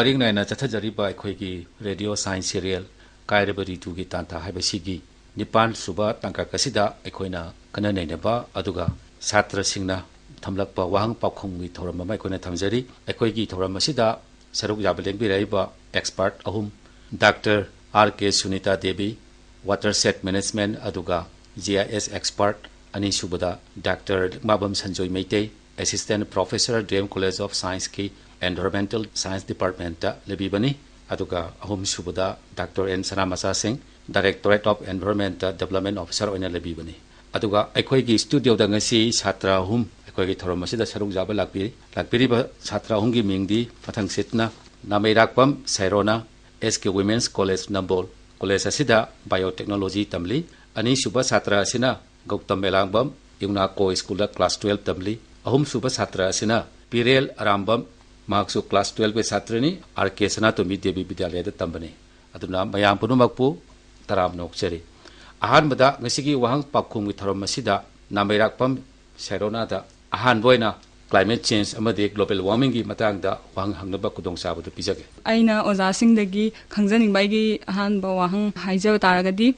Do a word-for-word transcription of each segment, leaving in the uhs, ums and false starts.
ꯄꯔꯤꯡ ꯅꯥꯏꯅ ꯆꯠꯊꯖꯔꯤꯕ ꯑꯩꯈꯣꯏꯒꯤ ꯔꯦꯗꯤꯑꯣ ꯁꯥꯏꯟꯁ ꯁꯤꯔꯤꯌꯦꯜ ꯀꯥꯏꯔꯕ ꯔꯤꯇꯨꯒꯤ ꯇꯥꯟꯊꯥ ꯍꯥꯏꯕꯁꯤꯒꯤ ꯅꯤꯄꯥꯟ ꯁꯨꯕ ꯇꯥꯡꯀꯛ ꯑꯁꯤꯗ ꯑꯩꯈꯣꯏꯅ ꯈꯟꯅ ꯅꯩꯅꯕ ꯑꯗꯨꯒ ꯁꯥꯇ꯭ꯔꯁꯤꯡꯅ ꯊꯝꯂꯛꯄ ꯋꯥꯍꯪ ꯄꯥꯎꯈꯨꯝꯒꯤ ꯊꯧꯔꯝ ꯑꯃ ꯑꯩꯈꯣꯏꯅ ꯊꯝꯖꯔꯤ꯫ ꯑꯩꯈꯣꯏꯒꯤ ꯊꯧꯔꯝ ꯑꯁꯤꯗ ꯁꯔꯨꯛ ꯌꯥꯕ ꯂꯦꯡꯕꯤꯔꯛꯏꯕ ꯑꯦꯛꯁꯄꯥꯔꯠ ꯑꯍꯨꯝ, doctor R K Sunita Devi, watershed management, ꯑꯗꯨꯒ ꯖꯤ ꯑꯥꯏ ꯑꯦꯁ ꯑꯦꯛꯁꯄꯥꯔꯠ ꯑꯅꯤꯁꯨꯕꯗ doctor Likmabam Sanjoy Meitei, assistant professor D M college of ꯁꯥꯏꯟꯁꯀꯤ ꯑꯦꯟꯚꯥꯏꯔꯣꯟꯃꯦꯟꯇꯦꯜ ꯁꯥꯏꯟꯁ ꯗꯤꯄꯥꯔꯠꯃꯦꯟꯠꯇ ꯂꯩꯕꯤꯕꯅꯤ꯫ ꯑꯗꯨꯒ ꯑꯍꯨꯝꯁꯨꯕꯗ doctor N Sanamcha Singh, directorate of ꯑꯦꯟꯚꯥꯏꯔꯣꯟꯃꯦꯟꯠꯇ ꯗꯤꯕꯦꯂꯞꯃꯦꯟꯠ ꯑꯣꯐꯤꯁꯥꯔ ꯑꯣꯏꯅ ꯂꯩꯕꯤꯕꯅꯤ꯫ ꯑꯗꯨꯒ ꯑꯩꯈꯣꯏꯒꯤ ꯁ꯭ꯇꯨꯗꯤꯑꯣꯗ ꯉꯁꯤ ꯁꯥꯇ꯭ꯔ ꯑꯍꯨꯝ ꯑꯩꯈꯣꯏꯒꯤ ꯊꯧꯔꯝ ꯑꯁꯤꯗ ꯁꯔꯨꯛ ꯌꯥꯕ ꯂꯥꯛꯄꯤꯔꯤ꯫ ꯂꯥꯛꯄꯤꯔꯤꯕ ꯁꯥꯇ꯭ꯔ ꯑꯍꯨꯝꯒꯤ ꯃꯤꯡꯗꯤ ꯃꯊꯪꯁꯤꯠꯅ: ꯅꯥꯃꯩꯔꯥꯛꯄꯝ ꯁꯩꯔꯣꯅꯥ, ꯑꯦꯁ ꯀꯦ ꯋꯤꯃꯦꯟꯁ ꯀꯣꯂꯦꯖ ꯅꯝꯕꯣꯜ, ꯀꯣꯂꯦꯖ ꯑꯁꯤꯗ ꯕꯥꯏꯑꯣ ꯇꯦꯛꯅꯣꯂꯣꯖꯤ ꯇꯝꯂꯤ꯫ ꯑꯅꯤꯁꯨꯕ ꯁꯥꯇ꯭ꯔ ꯑꯁꯤꯅ ꯒꯧꯇꯝ ꯃꯦꯂꯥꯡꯕꯝ, ꯌꯨꯅꯥꯀꯣ ꯁ꯭ꯀꯨꯜꯗ ꯀ꯭ꯂꯥꯁ ꯇꯨꯌꯦꯜꯞ ꯇꯝꯂꯤ꯫ ꯑꯍꯨꯝꯁꯨꯕ ꯁꯥꯇ꯭ꯔ ꯑꯁꯤꯅ ꯄꯤꯔꯦꯜ ꯑꯔꯥꯝꯕꯝ, ꯃꯍꯥꯛꯁꯨ class ꯇꯨꯌꯦꯜꯞꯀꯤ ꯁꯥꯇ꯭ꯔꯅꯤ, R K Sanatombi Devi ꯕꯤꯗ꯭ꯌꯥꯂꯌꯗ ꯇꯝꯕꯅꯤ꯫ ꯑꯗꯨꯅ ꯃꯌꯥꯝ ꯄꯨꯝꯅꯃꯛꯄꯨ ꯇꯔꯥꯝꯅ ꯑꯣꯛꯆꯔꯤ꯫ ꯑꯍꯥꯟꯕꯗ ꯉꯁꯤꯒꯤ ꯋꯥꯍꯪ ꯄꯥꯎꯈꯨꯝꯒꯤ ꯊꯧꯔꯝ ꯑꯁꯤꯗ ꯅꯥꯃꯩꯔꯥꯛꯄꯝ ꯁꯦꯔꯣꯅꯥꯗ ꯑꯍꯥꯟꯕ ꯑꯣꯏꯅ ꯀ꯭ꯂꯥꯏꯃꯦꯠ ꯆꯦꯟꯖ ꯑꯃꯗꯤ ꯒ꯭ꯂꯣꯕꯦꯜ ꯋꯥꯔꯃꯤꯡꯒꯤ ꯃꯇꯥꯡꯗ ꯋꯥꯍꯪ ꯍꯪꯅꯕ ꯈꯨꯗꯣꯡꯆꯥꯕꯗꯨ ꯄꯤꯖꯒꯦ꯫ ꯑꯩꯅ ꯑꯣꯖꯥꯁꯤꯡꯗꯒꯤ ꯈꯪꯖꯅꯤꯡꯕ ꯑꯩꯒꯤ ꯑꯍꯥꯟꯕ ꯋꯥꯍꯪ ꯍꯥꯏꯖꯕ ꯇꯥꯔꯒꯗꯤ,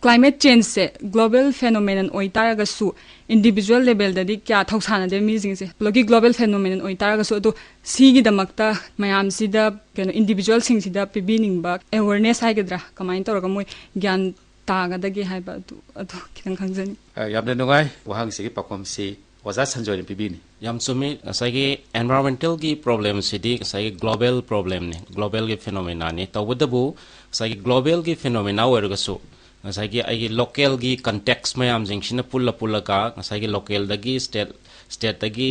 ꯀ꯭ꯂꯥꯏꯃꯦꯠ ꯆꯦꯟꯖꯁꯦ ꯒ꯭ꯂꯣꯕꯦꯜ ꯐꯦꯅꯣꯃꯦꯅꯟ ꯑꯣꯏꯇꯥꯔꯒꯁꯨ, ꯏꯟꯗꯤꯕꯤꯖꯨꯋꯦꯜ ꯂꯦꯕꯦꯜꯗꯗꯤ ꯀꯌꯥ ꯊꯧꯁꯥꯅꯗꯦ ꯃꯤꯁꯤꯡꯁꯦ꯫ ꯄꯨꯂꯞꯀꯤ ꯒ꯭ꯂꯣꯕꯦꯜ ꯐꯦꯅꯣꯃꯦꯅꯟ ꯑꯣꯏꯇꯥꯔꯒꯁꯨ, ꯑꯗꯣ ꯁꯤꯒꯤꯗꯃꯛꯇ ꯃꯌꯥꯝꯁꯤꯗ, ꯀꯩꯅꯣ, ꯏꯟꯗꯤꯕꯤꯖꯨꯋꯦꯜꯁꯤꯡꯁꯤꯗ ꯄꯤꯕꯤꯅꯤꯡꯕ ꯑꯦꯋꯦꯔꯅꯦꯁ ꯍꯥꯏꯒꯗ꯭ꯔꯥ, ꯀꯃꯥꯏꯅ ꯇꯧꯔꯒ ꯃꯣꯏ ꯒ꯭ꯌꯥꯟ ꯇꯥꯒꯗꯒꯦ ꯍꯥꯏꯕ ꯑꯗꯨ, ꯑꯗꯨ ꯈꯤꯇꯪ ꯈꯪꯖꯅꯤꯡꯉꯤ꯫ ꯑ, ꯌꯥꯝꯅ ꯅꯨꯡꯉꯥꯏ꯫ ꯋꯥꯍꯪꯁꯤꯒꯤ ꯄꯥꯎꯈꯨꯝꯁꯤ ꯑꯣꯖꯥ ꯁꯟꯖꯣꯏꯅ ꯄꯤꯕꯤꯅꯤ꯫ ꯌꯥꯝ ꯆꯨꯝꯃꯤ꯫ ꯉꯁꯥꯏꯒꯤ ꯑꯦꯟꯚꯥꯏꯔꯣꯟꯃꯦꯟꯇꯦꯜꯒꯤ ꯄ꯭ꯔꯣꯕ꯭ꯂꯦꯝꯁꯤꯗꯤ ꯉꯁꯥꯏꯒꯤ ꯒ꯭ꯂꯣꯕꯦꯜ ꯄ꯭ꯔꯣꯕ꯭ꯂꯦꯝꯅꯤ, ꯒ꯭ꯂꯣꯕꯦꯜꯒꯤ ꯐꯦꯅꯣꯃꯦꯅꯥꯅꯤ꯫ ꯇꯧꯕꯇꯕꯨ ꯉꯁꯥꯏꯒꯤ ꯒ꯭ꯂꯣꯕꯦꯜꯒꯤ ꯐꯦꯅꯣꯃꯦꯅꯥ ꯑꯣꯏꯔꯒꯁꯨ, ꯉꯁꯥꯏꯒꯤ ꯑꯩꯒꯤ ꯂꯣꯀꯦꯜꯒꯤ ꯀꯟꯇꯦꯛꯁ ꯃꯌꯥꯝꯁꯤꯡꯁꯤꯅ ꯄꯨꯜꯂ ꯄꯨꯜꯂꯒ, ꯉꯁꯥꯏꯒꯤ ꯂꯣꯀꯦꯜꯗꯒꯤ ꯁ꯭ꯇꯦꯠ, ꯁ꯭ꯇꯦꯠꯇꯒꯤ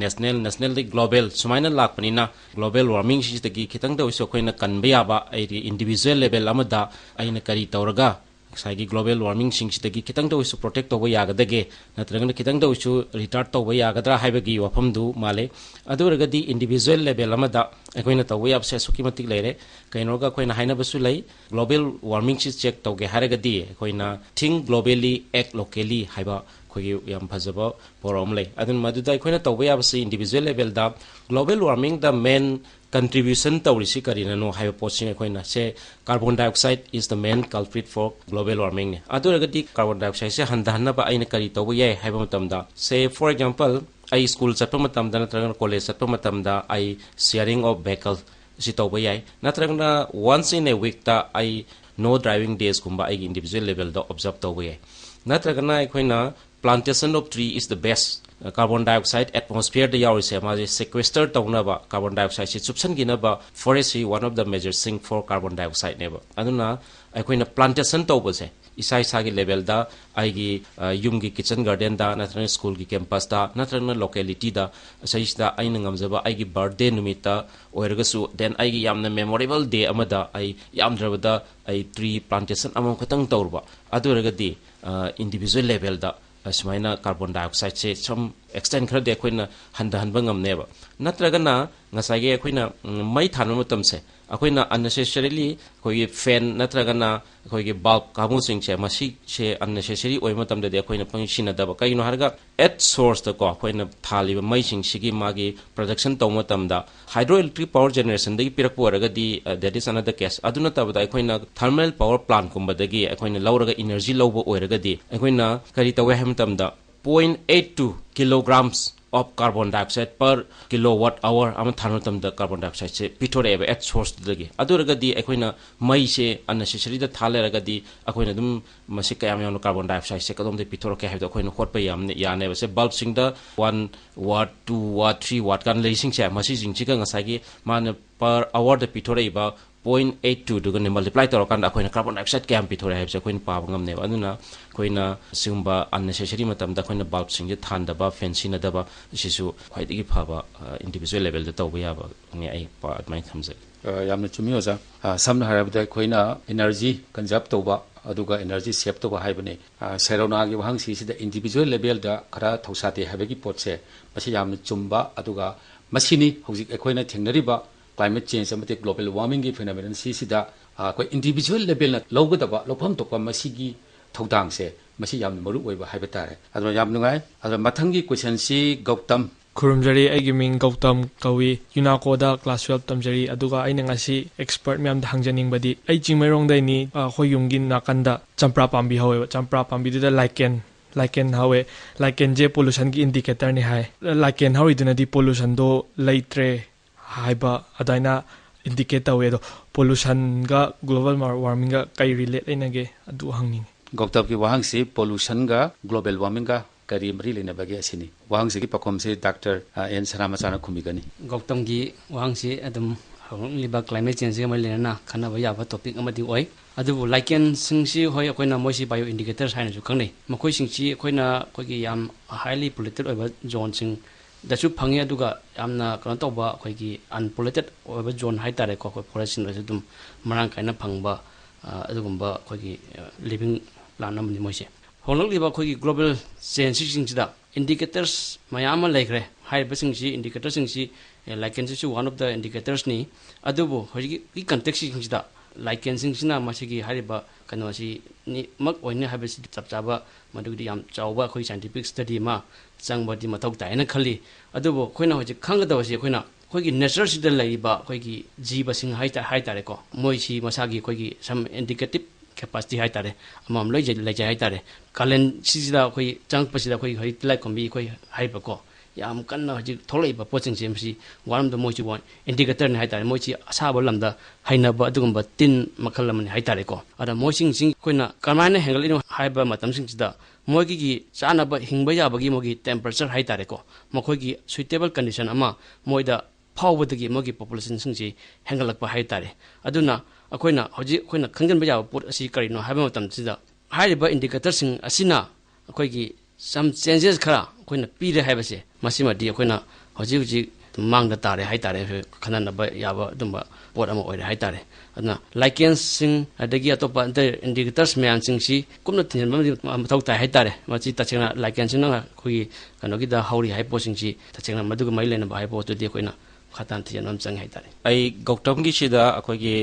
ꯅꯦꯁꯅꯦꯜ, ꯅꯦꯁꯅꯦꯜꯗꯒꯤ ꯒ꯭ꯂꯣꯕꯦꯜ, ꯁꯨꯃꯥꯏꯅ ꯂꯥꯛꯄꯅꯤꯅ, ꯒ꯭ꯂꯣꯕꯦꯜ ꯋꯥꯔꯃꯤꯡꯁꯤꯗꯒꯤ ꯈꯤꯇꯪꯗ ꯑꯣꯏꯔꯁꯨ ꯑꯩꯈꯣꯏꯅ ꯀꯟꯕ ꯌꯥꯕ, ꯑꯩꯒꯤ ꯏꯟꯗꯤꯕꯤꯖꯨꯋꯦꯜ ꯂꯦꯕꯦꯜ ꯑꯃꯗ ꯑꯩꯅ ꯀꯔꯤ ꯇꯧꯔꯒ ꯉꯁꯥꯏꯒꯤ ꯒ꯭ꯂꯣꯕꯦꯜ ꯋꯥꯔꯃꯤꯡꯁꯤꯡꯁꯤꯗꯒꯤ ꯈꯤꯇꯪꯗ ꯑꯣꯏꯔꯁꯨ ꯄ꯭ꯔꯣꯇꯦꯛ ꯇꯧꯕ ꯌꯥꯒꯗꯒꯦ, ꯅꯠꯇ꯭ꯔꯒꯅ ꯈꯤꯇꯪꯗ ꯑꯣꯏꯔꯁꯨ ꯔꯤꯇꯥꯔꯠ ꯇꯧꯕ ꯌꯥꯒꯗ꯭ꯔꯥ ꯍꯥꯏꯕꯒꯤ ꯋꯥꯐꯝꯗꯨ ꯃꯥꯜꯂꯦ꯫ ꯑꯗꯨ ꯑꯣꯏꯔꯒꯗꯤ ꯏꯟꯗꯤꯕꯤꯖꯨꯋꯦꯜ ꯂꯦꯕꯦꯜ ꯑꯃꯗ ꯑꯩꯈꯣꯏꯅ ꯇꯧꯕ ꯌꯥꯕꯁꯦ ꯑꯁꯨꯛꯀꯤ ꯃꯇꯤꯛ ꯂꯩꯔꯦ꯫ ꯀꯩꯅꯣꯒ ꯑꯩꯈꯣꯏꯅ ꯍꯥꯏꯅꯕꯁꯨ ꯂꯩ, global warming ꯁꯤ check ꯇꯧꯒꯦ ꯍꯥꯏꯔꯒꯗꯤ ꯑꯩꯈꯣꯏꯅ think globally, act locally ꯍꯥꯏꯕ ꯑꯩꯈꯣꯏꯒꯤ ꯌꯥꯝ ꯐꯖꯕ ꯄꯥꯎꯔꯧ ꯑꯃ ꯂꯩ꯫ ꯑꯗꯨꯅ ꯃꯗꯨꯗ ꯑꯩꯈꯣꯏꯅ ꯇꯧꯕ ꯌꯥꯕꯁꯤ individual level ꯗ global warming ꯗ main contribution ꯇꯧꯔꯤꯁꯤ ꯀꯔꯤꯅꯅꯣ ꯍꯥꯏꯕ ꯄꯣꯠꯁꯤ ꯑꯩꯈꯣꯏꯅ ꯁꯦ, carbon dioxide is the main culprit for global warming ꯅꯤ꯫ ꯑꯗꯨ ꯑꯣꯏꯔꯒꯗꯤ carbon dioxide ꯁꯦ ꯍꯟꯊꯍꯟꯅꯕ ꯑꯩꯅ ꯀꯔꯤ ꯇꯧꯕ ꯌꯥꯏ ꯍꯥꯏꯕ ꯃꯇꯝꯗ, say for example, ꯑꯩ school ꯆꯠꯄ ꯃꯇꯝꯗ ꯅꯠꯇ꯭ꯔꯒꯅ college ꯆꯠꯄ ꯃꯇꯝꯗ ꯑꯩ sharing of vehicle ꯁꯤ ꯇꯧꯕ ꯌꯥꯏ, ꯅꯠꯇ꯭ꯔꯒꯅ once in a week ꯇ ꯑꯩ no driving days ꯀꯨꯝꯕ ꯑꯩꯒꯤ individual level ꯗ observe ꯇꯧꯕ ꯌꯥꯏ, ꯅꯠꯇ꯭ꯔꯒꯅ ꯑꯩꯈꯣꯏꯅ plantation of tree is the best꯫ Carbon dioxide atmosphere ꯗ ꯌꯥꯎꯔꯤꯁꯦ ꯃꯥꯁꯦ sequester ꯇꯧꯅꯕ, carbon dioxide ꯁꯤ ꯆꯨꯞꯁꯟꯈꯤꯅꯕ forest ꯁꯤ one of the major sink for carbon dioxide ꯅꯦꯕ꯫ ꯑꯗꯨꯅ ꯑꯩꯈꯣꯏꯅ plantation ꯇꯧꯕꯁꯦ ꯏꯁꯥ ꯏꯁꯥꯒꯤ level ꯗ, ꯑꯩꯒꯤ, ꯑ, ꯌꯨꯝꯒꯤ kitchen garden ꯗ ꯅꯠꯇ꯭ꯔꯒꯅ school ꯒꯤ campus ꯇ ꯅꯠꯇ꯭ꯔꯒꯅ locality ꯗ, ꯁꯤꯁꯤꯗ ꯑꯩꯅ ꯉꯝꯖꯕ ꯑꯩꯒꯤ birthday ꯅꯨꯃꯤꯠꯇ ꯑꯣꯏꯔꯒꯁꯨ, then ꯑꯩꯒꯤ ꯌꯥꯝꯅ memorable day ꯑꯃꯗ ꯑꯩ ꯌꯥꯝꯗ꯭ꯔꯕꯗ ꯑꯩ tree plantation ꯑꯃꯃꯝ ꯈꯛꯇꯪ ꯇꯧꯔꯨꯕ, ꯑꯗꯨ ꯑꯣꯏꯔꯒꯗꯤ, ꯑ, individual level ꯗ ꯁꯨꯃꯥꯏꯅ carbon dioxide ꯁꯦ some extent ꯈꯔꯗꯤ ꯑꯩꯈꯣꯏꯅ ꯍꯟꯊꯍꯟꯕ ꯉꯝꯅꯦꯕ꯫ ꯅꯠꯇ꯭ꯔꯒꯅ ꯉꯁꯥꯏꯒꯤ ꯑꯩꯈꯣꯏꯅ, ꯎꯝ, ꯃꯩ ꯊꯥꯟꯕ ꯃꯇꯝꯁꯦ ꯑꯩꯈꯣꯏꯅ unnecessarily ꯑꯩꯈꯣꯏꯒꯤ fan ꯅꯠꯇ꯭ꯔꯒꯅ ꯑꯩꯈꯣꯏꯒꯤ bulb ꯀꯥꯡꯕꯨꯁꯤꯡꯁꯦ, ꯃꯁꯤꯁꯦ unnecessary ꯑꯣꯏꯕ ꯃꯇꯝꯗꯗꯤ ꯑꯩꯈꯣꯏꯅ ꯄꯪꯁꯤ ꯁꯤꯖꯤꯟꯅꯗꯕ꯫ ꯀꯩꯒꯤꯅꯣ ꯍꯥꯏꯔꯒ at source ꯇꯀꯣ ꯑꯩꯈꯣꯏꯅ ꯊꯥꯜꯂꯤꯕ ꯃꯩꯁꯤꯡꯁꯤꯒꯤ ꯃꯥꯒꯤ production ꯇꯧꯕ ꯃꯇꯝꯗ hydroelectric power generation ꯗꯒꯤ ꯄꯤꯔꯛꯄ ꯑꯣꯏꯔꯒꯗꯤ, ꯑ, that is another case꯫ ꯑꯗꯨ ꯅꯠꯇꯕꯗ ꯑꯩꯈꯣꯏꯅ thermal power plant ꯀꯨꯝꯕꯗꯒꯤ ꯑꯩꯈꯣꯏꯅ ꯂꯧꯔꯒ energy ꯂꯧꯕ ꯑꯣꯏꯔꯒꯗꯤ ꯑꯩꯈꯣꯏꯅ ꯀꯔꯤ ꯇꯧꯋꯦ ꯍꯥꯏꯕ ꯃꯇꯝꯗ, point eight two kilograms of carbon dioxide per kilowatt hour ꯑꯃ ꯊꯥꯟꯕ ꯃꯇꯝꯗ carbon dioxide say ꯄꯤꯊꯣꯔꯛꯑꯦꯕ at source ꯇꯨꯗꯒꯤ꯫ ꯑꯗꯨ ꯑꯣꯏꯔꯒꯗꯤ ꯑꯩꯈꯣꯏꯅ ꯃꯩꯁꯦ unnecessary ꯗ ꯊꯥꯜ ꯂꯩꯔꯒꯗꯤ ꯑꯩꯈꯣꯏꯅ ꯑꯗꯨꯝ ꯃꯁꯤ ꯀꯌꯥꯝ ꯌꯥꯝꯅ carbon dioxide ꯁꯦ ꯀꯗꯣꯝꯗꯒꯤ ꯄꯤꯊꯣꯔꯛꯀꯦ ꯍꯥꯏꯕꯗꯣ ꯑꯩꯈꯣꯏꯅ ꯍꯣꯠꯄ ꯌꯥꯝꯅ ꯌꯥꯅꯦꯕ꯫ ꯁꯦ, bulb ꯁꯤꯡꯗ one watt, two watt, three watt ꯀꯥꯟꯅ ꯂꯩꯔꯤꯁꯤꯡꯁꯦ, ꯃꯁꯤꯁꯤꯡꯁꯤꯒ ꯉꯁꯥꯏꯒꯤ ꯃꯥꯅ per hour ꯗ ꯄꯤꯊꯣꯔꯛꯏꯕ point eight two ꯗꯨꯒꯅꯦ multiply ꯇꯧꯔꯀꯥꯟꯗ ꯑꯩꯈꯣꯏꯅ carbon dioxide ꯀꯌꯥꯝ ꯄꯤꯊꯣꯔꯛꯑꯦ ꯍꯥꯏꯕꯁꯦ ꯑꯩꯈꯣꯏꯅ ꯄꯥꯕ ꯉꯝꯅꯦꯕ꯫ ꯑꯗꯨꯅ ꯑꯩꯈꯣꯏꯅ ꯁꯤꯒꯨꯝꯕ unnecessary ꯃꯇꯝꯗ ꯑꯩꯈꯣꯏꯅ bulb ꯁꯤꯡꯁꯦ ꯊꯥꯟꯗꯕ, fan ꯁꯤꯖꯤꯟꯅꯗꯕ, ꯁꯤꯁꯨ ꯈ꯭ꯋꯥꯏꯗꯒꯤ ꯐꯕ, ꯑ, individual level ꯗ ꯇꯧꯕ ꯌꯥꯕꯅꯤ꯫ ꯑꯩ ꯄ-, ꯑꯗꯨꯃꯥꯏꯅ ꯊꯝꯖꯒꯦ꯫ ꯑ, ꯌꯥꯝꯅ ꯆꯨꯝꯃꯤ, ꯑꯣꯖꯥ꯫ ꯑ, ꯁꯝꯅ ꯍꯥꯏꯔꯕꯗ, ꯑꯩꯈꯣꯏꯅ energy conserve ꯇꯧꯕ ꯑꯗꯨꯒ energy save ꯇꯧꯕ ꯍꯥꯏꯕꯅꯤ꯫ ꯑ, ꯁꯦꯔꯧꯅꯥꯒꯤ ꯋꯥꯍꯪꯁꯤꯁꯤꯗ individual level ꯗ ꯈꯔ ꯊꯧꯁꯥꯗꯦ ꯍꯥꯏꯕꯒꯤ ꯄꯣꯠꯁꯦ, ꯃꯁꯤ ꯌꯥꯝꯅ ꯆꯨꯝꯕ, ꯑꯗꯨꯒ ꯃꯁꯤꯅꯤ ꯍꯧꯖꯤꯛ ꯑꯩꯈꯣꯏꯅ ꯊꯦꯡꯅꯔꯤꯕ Climate change ꯑꯃꯗꯤ global warmingꯒꯤ phenomenon ꯁꯤꯁꯤꯗ, ꯑ, ꯑꯩꯈꯣꯏ individual levelꯅ ꯂꯧꯒꯗꯕ ꯂꯧꯐꯝ ꯊꯣꯛꯄ ꯃꯁꯤꯒꯤ ꯊꯧꯗꯥꯡꯁꯦ, ꯃꯁꯤ ꯌꯥꯝꯅ ꯃꯔꯨ ꯑꯣꯏꯕ ꯍꯥꯏꯕ ꯇꯥꯔꯦ꯫ ꯑꯗꯨꯅ ꯌꯥꯝ ꯅꯨꯡꯉꯥꯏ꯫ ꯑꯗꯨꯅ ꯃꯊꯪꯒꯤ questionꯁꯤ ꯒꯧꯇꯝ꯫ ꯈꯨꯔꯨꯝꯖꯔꯤ, ꯑꯩꯒꯤ ꯃꯤꯡ ꯒꯧꯇꯝ ꯀꯧꯏ, ꯌꯨꯅꯥꯀꯣꯗ class twelve ꯇꯝꯖꯔꯤ꯫ ꯑꯗꯨꯒ ꯑꯩꯅ ꯉꯁꯤ expert ꯃꯌꯥꯝꯗ ꯍꯪꯖꯅꯤꯡꯕꯗꯤ, ꯑꯩ ꯆꯤꯡꯃꯩꯔꯣꯡꯗꯩꯅꯤ, ꯑ, ꯑꯩꯈꯣꯏ ꯌꯨꯝꯒꯤ ꯅꯥꯀꯟꯗ ꯆꯝꯄ꯭ꯔꯥ ꯄꯥꯝꯕꯤ ꯍꯧꯋꯦꯕ, ꯆꯝꯄ꯭ꯔꯥ ꯄꯥꯝꯕꯤꯗꯨꯗ ꯂꯥꯏꯀꯦꯟ, ꯂꯥꯏꯀꯦꯟ ꯍꯧꯋꯦ꯫ ꯂꯥꯏꯀꯦꯟꯁꯦ pollutionꯒꯤ indicatorꯅꯤ ꯍꯥꯏ꯫ ꯂꯥꯏꯀꯦꯟ ꯍꯧꯔꯤꯗꯨꯅꯗꯤ pollutionꯗꯣ ꯂꯩꯇ꯭ꯔꯦ ꯍꯥꯏꯕ ꯑꯗꯨꯃꯥꯏꯅ indicate ꯇꯧꯋꯦ꯫ ꯑꯗꯣ pollutionꯒ global warmingꯒ ꯀꯩ relate ꯂꯩꯅꯒꯦ, ꯑꯗꯨ ꯍꯪꯅꯤꯡꯉꯤ꯫ ꯒꯧꯇꯝꯒꯤ ꯋꯥꯍꯪꯁꯤ pollutionꯒ global warmingꯒ ꯀꯔꯤ ꯃꯔꯤ ꯂꯩꯅꯕꯒꯦ ꯑꯁꯤꯅꯤ꯫ ꯋꯥꯍꯪꯁꯤꯒꯤ ꯄꯥꯎꯈꯨꯝꯁꯤ ꯗꯥꯛꯇꯔ, ꯑ, ꯑꯦꯟ ꯁꯅꯥꯃꯆꯥꯅ ꯈꯨꯝꯕꯤꯒꯅꯤ꯫ ꯒꯧꯇꯝꯒꯤ ꯋꯥꯍꯪꯁꯤ ꯑꯗꯨꯝ ꯍꯧꯔꯛꯂꯤꯕ climate changeꯒ ꯃꯔꯤ ꯂꯩꯅꯅ ꯈꯟꯅꯕ ꯌꯥꯕ topic ꯑꯃꯗꯤ ꯑꯣꯏ꯫ ꯑꯗꯨꯕꯨ ꯂꯥꯏꯀꯦꯟꯁꯤꯡꯁꯤ, ꯍꯣꯏ, ꯑꯩꯈꯣꯏꯅ ꯃꯣꯏꯁꯤ bio indicators ꯍꯥꯏꯅꯁꯨ ꯈꯪꯅꯩ꯫ ꯃꯈꯣꯏꯁꯤꯡꯁꯤ ꯑꯩꯈꯣꯏꯅ ꯑꯩꯈꯣꯏꯒꯤ ꯌꯥꯝ highly polluted ꯑꯣꯏꯕ zoneꯁꯤꯡꯗꯁꯨ ꯐꯪꯉꯤ, ꯑꯗꯨꯒ ꯌꯥꯝꯅ, ꯀꯩꯅꯣ ꯇꯧꯕ, ꯑꯩꯈꯣꯏꯒꯤ unpolluted ꯑꯣꯏꯕ zone ꯍꯥꯏ ꯇꯥꯔꯦꯀꯣ, ꯑꯩꯈꯣꯏ forestꯁꯤꯡꯗꯁꯨ ꯑꯗꯨꯝ ꯃꯔꯥꯡ ꯀꯥꯏꯅ ꯐꯪꯕ, ꯑ, ꯑꯗꯨꯒꯨꯝꯕ ꯑꯩꯈꯣꯏꯒꯤ, ꯑ, living plant ꯑꯃꯅꯤ ꯃꯣꯏꯁꯦ꯫ ꯍꯣꯡꯂꯛꯂꯤꯕ ꯑꯩꯈꯣꯏꯒꯤ global changeꯁꯤꯡꯁꯤꯗ indicators ꯃꯌꯥꯝ ꯑꯃ ꯂꯩꯈ꯭ꯔꯦ꯫ ꯍꯥꯏꯔꯤꯕꯁꯤꯡꯁꯤ, indicatorꯁꯤꯡꯁꯤ, ꯑꯦ, ꯂꯥꯏꯀꯦꯟꯁꯤꯁꯨ one of the indicatorsꯅꯤ꯫ ꯑꯗꯨꯕꯨ ꯍꯧꯖꯤꯛꯀꯤ contextꯁꯤꯡꯁꯤꯗ ꯂꯥꯏꯀꯦꯟꯁꯤꯡꯁꯤꯅ ꯃꯁꯤꯒꯤ ꯍꯥꯏꯔꯤꯕ ꯀꯩꯅꯣꯁꯤ ꯅꯤ-, ꯃꯛ ꯑꯣꯏꯅꯤ ꯍꯥꯏꯕꯁꯤ ꯆꯞ ꯆꯥꯕ, ꯃꯗꯨꯒꯤꯗꯤ ꯌꯥꯝ ꯆꯥꯎꯕ ꯑꯩꯈꯣꯏ scientific study ꯑꯃ ꯆꯪꯕꯗꯤ ꯃꯊꯧ ꯇꯥꯏ ꯍꯥꯏꯅ ꯈꯜꯂꯤ꯫ ꯑꯗꯨꯕꯨ ꯑꯩꯈꯣꯏꯅ ꯍꯧꯖꯤꯛ ꯈꯪꯒꯗꯕꯁꯤ, ꯑꯩꯈꯣꯏꯅ ꯑꯩꯈꯣꯏꯒꯤ natureꯁꯤꯗ ꯂꯩꯔꯤꯕ ꯑꯩꯈꯣꯏꯒꯤ ꯖꯤꯕꯁꯤꯡ ꯍꯥꯏ ꯇꯥ-, ꯍꯥꯏ ꯇꯥꯔꯦꯀꯣ, ꯃꯣꯏꯁꯤ ꯃꯁꯥꯒꯤ ꯑꯩꯈꯣꯏꯒꯤ some indicative capacity ꯍꯥꯏ ꯇꯥꯔꯦ, ꯑꯃꯃꯝ ꯂꯣꯏ ꯂꯩꯖꯩ ꯍꯥꯏ ꯇꯥꯔꯦ꯫ ꯀꯥꯂꯦꯟ ꯁꯤꯁꯤꯗ ꯑꯩꯈꯣꯏ ꯆꯪꯉꯛꯄꯁꯤꯗ ꯑꯩꯈꯣꯏ ꯍꯧꯖꯤꯛ ꯇꯤꯜꯂꯥꯏꯈꯣꯝꯕꯤ ꯑꯩꯈꯣꯏ ꯍꯥꯏꯔꯤꯕꯀꯣ, ꯌꯥꯝ ꯀꯟꯅ ꯍꯧꯖꯤꯛ ꯊꯣꯛꯂꯛꯏꯕ ꯄꯣꯠꯁꯤꯡꯁꯦ, ꯃꯁꯤ ꯋꯥꯔꯝꯗ ꯃꯣꯏꯁꯤ ꯋꯥ-, indicatorꯅꯤ ꯍꯥꯏ ꯇꯥꯔꯦ꯫ ꯃꯣꯏꯁꯤ ꯑꯁꯥꯕ ꯂꯝꯗ ꯍꯩꯅꯕ ꯑꯗꯨꯒꯨꯝꯕ ꯇꯤꯟ ꯃꯈꯜ ꯑꯃꯅꯤ ꯍꯥꯏ ꯇꯥꯔꯦꯀꯣ꯫ ꯑꯗ ꯃꯣꯏꯁꯤꯡꯁꯤ ꯑꯩꯈꯣꯏꯅ ꯀꯃꯥꯏꯅ ꯍꯦꯟꯒꯠꯂꯛꯏꯅꯣ ꯍꯥꯏꯕ ꯃꯇꯝꯁꯤꯡꯁꯤꯗ, ꯃꯣꯏꯒꯤ ꯆꯥꯅꯕ ꯍꯤꯡꯕ ꯌꯥꯕꯒꯤ ꯃꯣꯏꯒꯤ temperature ꯍꯥꯏ ꯇꯥꯔꯦꯀꯣ, ꯃꯈꯣꯏꯒꯤ suitable condition ꯑꯃ ꯃꯣꯏꯗ ꯐꯥꯎꯕꯗꯒꯤ ꯃꯣꯏꯒꯤ populationꯁꯤꯡꯁꯤ ꯍꯦꯟꯒꯠꯂꯛꯄ ꯍꯥꯏ ꯇꯥꯔꯦ꯫ ꯑꯗꯨꯅ ꯑꯩꯈꯣꯏꯅ ꯍꯧꯖꯤꯛ ꯑꯩꯈꯣꯏꯅ ꯈꯪꯖꯤꯟꯕ ꯌꯥꯕ ꯄꯣꯠ ꯑꯁꯤ ꯀꯔꯤꯅꯣ ꯍꯥꯏꯕ ꯃꯇꯝꯁꯤꯗ, ꯍꯥꯏꯔꯤꯕ indicatorꯁꯤꯡ ꯑꯁꯤꯅ ꯑꯩꯈꯣꯏꯒꯤ some changes ꯈꯔ ꯑꯩꯈꯣꯏꯅ ꯄꯤꯔꯦ ꯍꯥꯏꯕꯁꯦ, ꯃꯁꯤꯃꯗꯤ ꯑꯩꯈꯣꯏꯅ ꯍꯧꯖꯤꯛ ꯍꯧꯖꯤꯛ ꯃꯥꯡꯗ ꯇꯥꯔꯦ ꯍꯥꯏ ꯇꯥꯔꯦ, ꯑꯩꯈꯣꯏ ꯈꯟꯅꯅꯕ ꯌꯥꯕ ꯑꯗꯨꯝꯕ ꯄꯣꯠ ꯑꯃ ꯑꯣꯏꯔꯦ ꯍꯥꯏ ꯇꯥꯔꯦ꯫ ꯑꯗꯨꯅ ꯂꯥꯏꯀꯦꯟꯁꯤꯡ ꯑꯗꯒꯤ ꯑꯇꯣꯞꯄ indicators ꯃꯌꯥꯝꯁꯤꯡꯁꯤ ꯀꯨꯞꯅ ꯊꯤꯡꯖꯤꯟꯕ ꯑꯃꯗꯤ ꯃꯊꯧ ꯇꯥꯏ ꯍꯥꯏ ꯇꯥꯔꯦ꯫ ꯃꯁꯤ ꯇꯁꯦꯡꯅ ꯂꯥꯏꯀꯦꯟꯁꯤꯡꯅ ꯑꯩꯈꯣꯏꯒꯤ ꯀꯩꯅꯣꯒꯤꯗ ꯍꯧꯔꯤ ꯍꯥꯏꯕ ꯄꯣꯠꯁꯤꯡꯁꯤ ꯇꯁꯦꯡꯅ ꯃꯗꯨꯒ ꯃꯔꯤ ꯂꯩꯅꯕ ꯍꯥꯏꯕ ꯄꯣꯠꯇꯨꯗꯤ ꯑꯩꯈꯣꯏꯅ ꯈꯇꯥꯟ ꯊꯤꯖꯤꯟꯕ ꯑꯃ ꯆꯪꯉꯦ ꯍꯥꯏꯇꯥꯔꯦ꯫ ꯑꯩ ꯒꯧꯇꯝꯒꯤꯁꯤꯗ ꯑꯩꯈꯣꯏꯒꯤ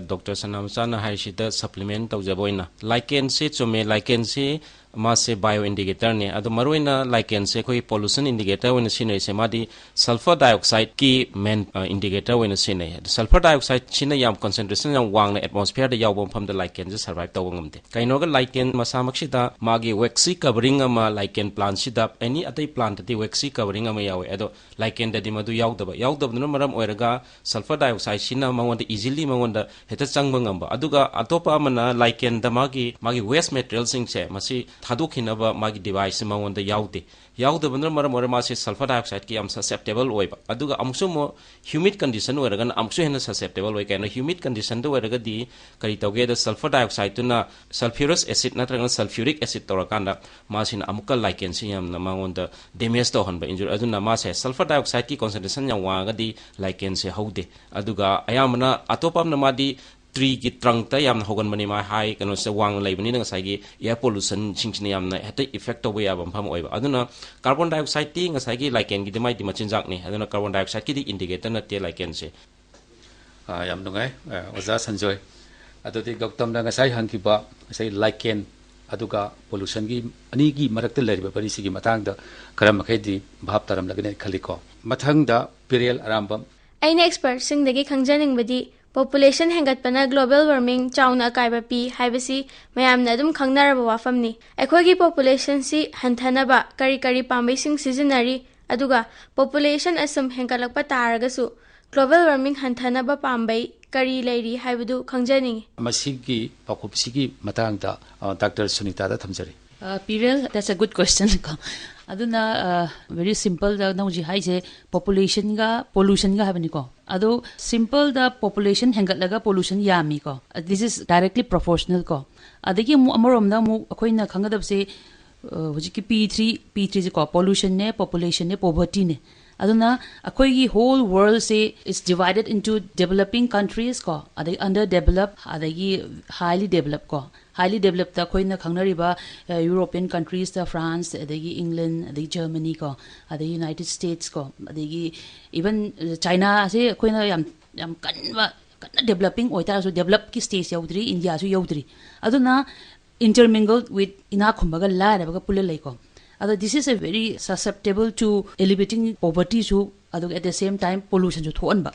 ꯗꯣꯛꯇꯔ ꯁꯅꯥꯃꯆꯥꯅ ꯍꯥꯏꯔꯤꯁꯤꯗ ꯁꯄ꯭ꯂꯤꯃꯦꯟ ꯇꯧꯖꯕ ꯑꯣꯏꯅ, ꯂꯥꯏꯀꯦꯟꯁꯤ ꯆꯨꯝꯃꯦ, ꯂꯥꯏꯀꯦꯟꯁꯤ ꯃꯥꯁꯦ ꯕꯥꯏꯑꯣ ꯏꯟꯗꯤꯀꯦꯇꯔꯅꯦ꯫ ꯑꯗꯣ ꯃꯔꯨꯑꯣꯏꯅ ꯂꯥꯏꯀꯦꯟꯁꯦ ꯑꯩꯈꯣꯏꯒꯤ ꯄꯣꯂꯨꯁꯟ ꯏꯟꯗꯤꯀꯦꯇꯔ ꯑꯣꯏꯅ ꯁꯤꯖꯤꯟꯅꯔꯤꯁꯦ, ꯃꯥꯗꯤ ꯁꯜꯐꯔ ꯗꯥꯏꯑꯣꯛꯁꯥꯏꯗꯀꯤ ꯃꯦꯟ ꯏꯟꯗꯤꯀꯦꯇꯔ ꯑꯣꯏꯅ ꯁꯤꯖꯤꯟꯅꯩ꯫ ꯑꯗꯣ ꯁꯜꯐꯔ ꯗꯥꯏꯑꯣꯛꯁꯥꯏꯗꯁꯤꯅ ꯌꯥꯝ ꯀꯟꯁꯦꯟꯇ꯭ꯔꯦꯁꯟ ꯌꯥꯝ ꯋꯥꯡꯅ ꯑꯦꯠꯃꯣꯁꯐꯤꯌꯔꯗ ꯌꯥꯎꯕ ꯃꯐꯝꯗ ꯂꯥꯏꯀꯦꯟꯁꯦ ꯁꯔꯚꯥꯏꯚ ꯇꯧꯕ ꯉꯝꯗꯦ꯫ ꯀꯩꯅꯣꯒ ꯂꯥꯏꯀꯦꯟ ꯃꯁꯥꯃꯛꯁꯤꯗ ꯃꯥꯒꯤ ꯋꯦꯛꯁꯤ ꯀꯕꯔꯤꯡ ꯑꯃ, ꯂꯥꯏꯀꯦꯟ ꯄ꯭ꯂꯥꯟꯁꯤꯗ ꯑꯦꯅꯤ ꯑꯇꯩ ꯄ꯭ꯂꯥꯟꯇꯗꯤ ꯋꯦꯛꯁꯤ ꯀꯕꯔꯤꯡ ꯑꯃ ꯌꯥꯎꯋꯦ, ꯑꯗꯣ ꯂꯥꯏꯀꯦꯟꯗꯗꯤ ꯃꯗꯨ ꯌꯥꯎꯗꯕ꯫ ꯌꯥꯎꯗꯕꯗꯨꯅ ꯃꯔꯝ ꯑꯣꯏꯔꯒ ꯁꯜꯐꯔ ꯗꯥꯏꯑꯣꯛꯁꯥꯏꯗꯁꯤꯅ ꯃꯉꯣꯟꯗ ꯏꯖꯤꯂꯤ ꯃꯉꯣꯟꯗ ꯍꯦꯛꯇ ꯆꯪꯕ ꯉꯝꯕ꯫ ꯑꯗꯨꯒ ꯑꯇꯣꯞꯄ ꯑꯃꯅ ꯂꯥꯏꯀꯦꯟꯗ ꯃꯥꯒꯤ ꯃꯥꯒꯤ ꯋꯦꯁ ꯃꯦꯇꯔꯤꯌꯦꯜꯁꯤꯡꯁꯦ ꯃꯁꯤ ꯊꯥꯗꯣꯛꯈꯤꯅꯕ ꯃꯥꯒꯤ ꯗꯤꯚꯥꯏꯁꯁꯤ ꯃꯉꯣꯟꯗ ꯌꯥꯎꯗꯦ꯫ ꯌꯥꯎꯗꯕꯅ ꯃꯔꯝ ꯑꯣꯏꯔꯒ ꯃꯥꯁꯤ ꯁꯜꯐꯔ ꯗꯥꯏꯑꯣꯛꯁꯥꯏꯗꯀꯤ ꯌꯥꯝ ꯁꯁꯦꯞꯇꯦꯕꯜ ꯑꯣꯏꯕ꯫ ꯑꯗꯨꯒ ꯑꯃꯨꯛꯁꯨ ꯑꯃꯨꯛ ꯍ꯭ꯌꯨꯃꯤꯠ ꯀꯟꯗꯤꯁꯟ ꯑꯣꯏꯔꯒꯅ ꯑꯃꯨꯛꯁꯨ ꯍꯦꯟꯅ ꯁꯁꯦꯞꯇꯦꯕꯜ ꯑꯣꯏ꯫ ꯀꯩꯅꯣ, ꯍ꯭ꯌꯨꯃꯤꯠ ꯀꯟꯗꯤꯁꯟꯗ ꯑꯣꯏꯔꯒꯗꯤ ꯀꯔꯤ ꯇꯧꯒꯦꯗ, ꯁꯜꯐꯔ ꯗꯥꯏꯑꯣꯛꯁꯥꯏꯗꯇꯨꯅ ꯁꯜꯐ꯭ꯌꯨꯔꯁ ꯑꯦꯁꯤꯗ ꯅꯠꯇ꯭ꯔꯒꯅ ꯁꯜꯐ꯭ꯌꯨꯔꯤꯛ ꯑꯦꯁꯤꯗ ꯇꯧꯔꯀꯥꯟꯗ ꯃꯥꯁꯤꯅ ꯑꯃꯨꯛꯀ ꯂꯥꯏꯀꯦꯟꯁꯤ ꯌꯥꯝꯅ ꯃꯉꯣꯟꯗ ꯗꯦꯃꯦꯖ ꯇꯧꯍꯟꯕ, ꯏꯟꯖꯨꯔꯤ꯫ ꯑꯗꯨꯅ ꯃꯥꯁꯦ ꯁꯜꯐꯔ ꯗꯥꯏꯑꯣꯛꯁꯥꯏꯗꯀꯤ ꯀꯣꯟꯁꯦꯟꯇ꯭ꯔꯦꯁꯟ ꯌꯥꯝ ꯋꯥꯡꯉꯒꯗꯤ ꯂꯥꯏꯀꯦꯟꯁꯦ ꯍꯧꯗꯦ꯫ ꯑꯗꯨꯒ ꯑꯌꯥꯝꯕꯅ ꯑꯇꯣꯞꯄ ꯑꯃꯅ ꯃꯥꯗꯤ ꯇ꯭ꯔꯤꯒꯤ ꯇ꯭ꯔꯪꯇ ꯌꯥꯝꯅ ꯍꯧꯒꯟꯕꯅꯤ, ꯃꯥ ꯍꯥꯏ ꯀꯩꯅꯣꯁꯦ ꯋꯥꯡꯅ ꯂꯩꯕꯅꯤꯅ ꯉꯁꯥꯏꯒꯤ ꯑꯦꯌꯔ ꯄꯣꯂꯨꯁꯟꯁꯤꯡꯁꯤꯅ ꯌꯥꯝꯅ ꯍꯦꯛꯇ ꯏꯐꯦꯛ ꯇꯧꯕ ꯌꯥꯕ ꯃꯐꯝ ꯑꯣꯏꯕ꯫ ꯑꯗꯨꯅ ꯀꯥꯔꯕꯣꯟ ꯗꯥꯏꯑꯣꯛꯁꯥꯏꯗꯇꯤ ꯉꯁꯥꯏꯒꯤ ꯂꯥꯏꯀꯦꯟꯒꯤꯗꯤ ꯃꯥꯏꯗꯤ ꯃꯆꯤꯟꯖꯥꯛꯅꯤ, ꯑꯗꯨꯅ ꯀꯥꯔꯕꯣꯟ ꯗꯥꯏꯑꯣꯛꯁꯥꯏꯗꯀꯤꯗꯤ ꯏꯟꯗꯤꯀꯦꯇꯔ ꯅꯠꯇꯦ ꯂꯥꯏꯀꯦꯟꯁꯦ꯫ ꯑꯥ, ꯌꯥꯝ ꯅꯨꯡꯉꯥꯏ, ꯑꯥ, ꯑꯣꯖꯥ ꯁꯟꯖꯣꯏ꯫ ꯑꯗꯨꯗꯤ ꯒꯧꯇꯝꯅ ꯉꯁꯥꯏ ꯍꯪꯈꯤꯕ ꯉꯁꯥꯏ ꯂꯥꯏꯀꯦꯟ ꯑꯗꯨꯒ ꯄꯣꯂꯨꯁꯟꯒꯤ ꯑꯅꯤꯒꯤ ꯃꯔꯛꯇ ꯂꯩꯔꯤꯕ ꯃꯔꯤꯁꯤꯒꯤ ꯃꯇꯥꯡꯗ ꯈꯔ ꯃꯈꯩꯗꯤ ꯚꯥꯞ ꯇꯥꯔꯝꯂꯒꯅꯤ ꯈꯜꯂꯤꯀꯣ꯫ ꯃꯊꯪꯗ ꯄꯤꯔꯦꯜ ꯑꯔꯥꯝꯕꯝ꯫ ꯑꯩꯅ ꯑꯦꯛꯁꯄꯔꯠꯁꯤꯡꯗꯒꯤ ꯈꯪꯖꯅꯤꯡꯕꯗꯤ, ꯄꯣꯄꯨꯂꯦꯁꯟ ꯍꯦꯟꯒꯠꯄꯅ ꯒ꯭ꯂꯣꯕꯦꯜ ꯋꯥꯔꯃꯤꯡ ꯆꯥꯎꯅ ꯑꯀꯥꯏꯕ ꯄꯤ ꯍꯥꯏꯕꯁꯤ ꯃꯌꯥꯝꯅ ꯑꯗꯨꯝ ꯈꯪꯅꯔꯕ ꯋꯥꯐꯝꯅꯤ꯫ ꯑꯩꯈꯣꯏꯒꯤ ꯄꯣꯄꯨꯂꯦꯁꯟꯁꯤ ꯍꯟꯊꯅꯕ ꯀꯔꯤ ꯀꯔꯤ ꯄꯥꯝꯕꯩꯁꯤꯡ ꯁꯤꯖꯤꯟꯅꯔꯤ, ꯑꯗꯨꯒ ꯄꯣꯄꯨꯂꯦꯁꯟ ꯑꯁꯨꯝ ꯍꯦꯟꯒꯠꯂꯛꯄ ꯇꯥꯔꯒꯁꯨ ꯒ꯭ꯂꯣꯕꯦꯜ ꯋꯥꯔꯃꯤꯡ ꯍꯟꯊꯅꯕ ꯄꯥꯝꯕꯩ ꯀꯔꯤ ꯂꯩꯔꯤ ꯍꯥꯏꯕꯗꯨ ꯈꯪꯖꯅꯤꯡꯏ꯫ ꯃꯁꯤꯒꯤ ꯄꯥꯎꯈꯨꯝꯁꯤꯒꯤ ꯃꯇꯥꯡꯗ, ꯑ, ꯗꯥꯛꯇꯔ ꯁꯨꯅꯤꯇꯥꯗ ꯊꯝꯖꯔꯤ꯫ ꯄꯤꯔꯦꯜ, that's a good question ꯀꯣ꯫ ꯑꯗꯨꯅ ꯚꯦꯔꯤ ꯁꯤꯝꯄꯜꯗ ꯅꯪ ꯍꯧꯖꯤꯛ ꯍꯥꯏꯁꯦ ꯄꯣꯄꯨꯂꯦꯁꯟꯒ ꯄꯣꯂꯨꯁꯟꯒ ꯍꯥꯏꯕꯅꯤꯀꯣ꯫ ꯑꯗꯣ ꯁꯤꯝꯄꯜꯗ ꯄꯣꯄꯨꯂꯦꯁꯟ ꯍꯦꯟꯒꯠꯂꯒ ꯄꯣꯂꯨꯁꯟ ꯌꯥꯝꯃꯤꯀꯣ, this is directly proportional ꯀꯣ꯫ ꯑꯗꯒꯤ ꯑꯃꯨꯛ ꯑꯃꯔꯣꯝꯗ ꯑꯃꯨꯛ ꯑꯩꯈꯣꯏꯅ ꯈꯪꯒꯗꯕꯁꯦ, ꯑ, ꯍꯧꯖꯤꯛꯀꯤ ꯄꯤ ꯊ꯭ꯔꯤ, ꯄꯤ ꯊ꯭ꯔꯤꯁꯦꯀꯣ, ꯄꯣꯂꯨꯁꯟꯅꯦ, ꯄꯣꯄꯨꯂꯦꯁꯟꯅꯦ, ꯄꯣꯚꯔꯇꯤꯅꯦ꯫ ꯑꯗꯨꯅ ꯑꯩꯈꯣꯏꯒꯤ whole world say is divided into developing countries ꯀꯣ, ꯑꯗꯩ under develop, ꯑꯗꯒꯤ highly develop ꯀꯣ꯫ Highly developꯇ ꯑꯩꯈꯣꯏꯅ ꯈꯪꯅꯔꯤꯕ European countries ꯇ France, ꯑꯗꯒꯤ England, ꯑꯗꯒꯤ Germany ꯀꯣ, ꯑꯗꯩ United States ꯀꯣ, ꯑꯗꯒꯤ even China ꯁꯦ ꯑꯩꯈꯣꯏꯅ ꯌꯥꯝ ꯌꯥꯝ ꯀꯟꯕ, ꯀꯟꯅ developing ꯑꯣꯏꯇꯥꯔꯁꯨ developꯀꯤ stage ꯌꯧꯗ꯭ꯔꯤ, ꯏꯟꯗꯤꯌꯥꯁꯨ ꯌꯧꯗ꯭ꯔꯤ꯫ ꯑꯗꯨꯅ intermingled with ꯏꯅꯥꯛ ꯈꯨꯟꯕꯒ ꯂꯥꯏꯔꯕꯒ ꯄꯨꯜꯂ ꯂꯩꯀꯣ꯫ ꯑꯗꯣ this is a very susceptible to elevating povertyꯁꯨ, ꯑꯗꯨꯒ at the same time pollutionꯁꯨ ꯊꯣꯛꯍꯟꯕ꯫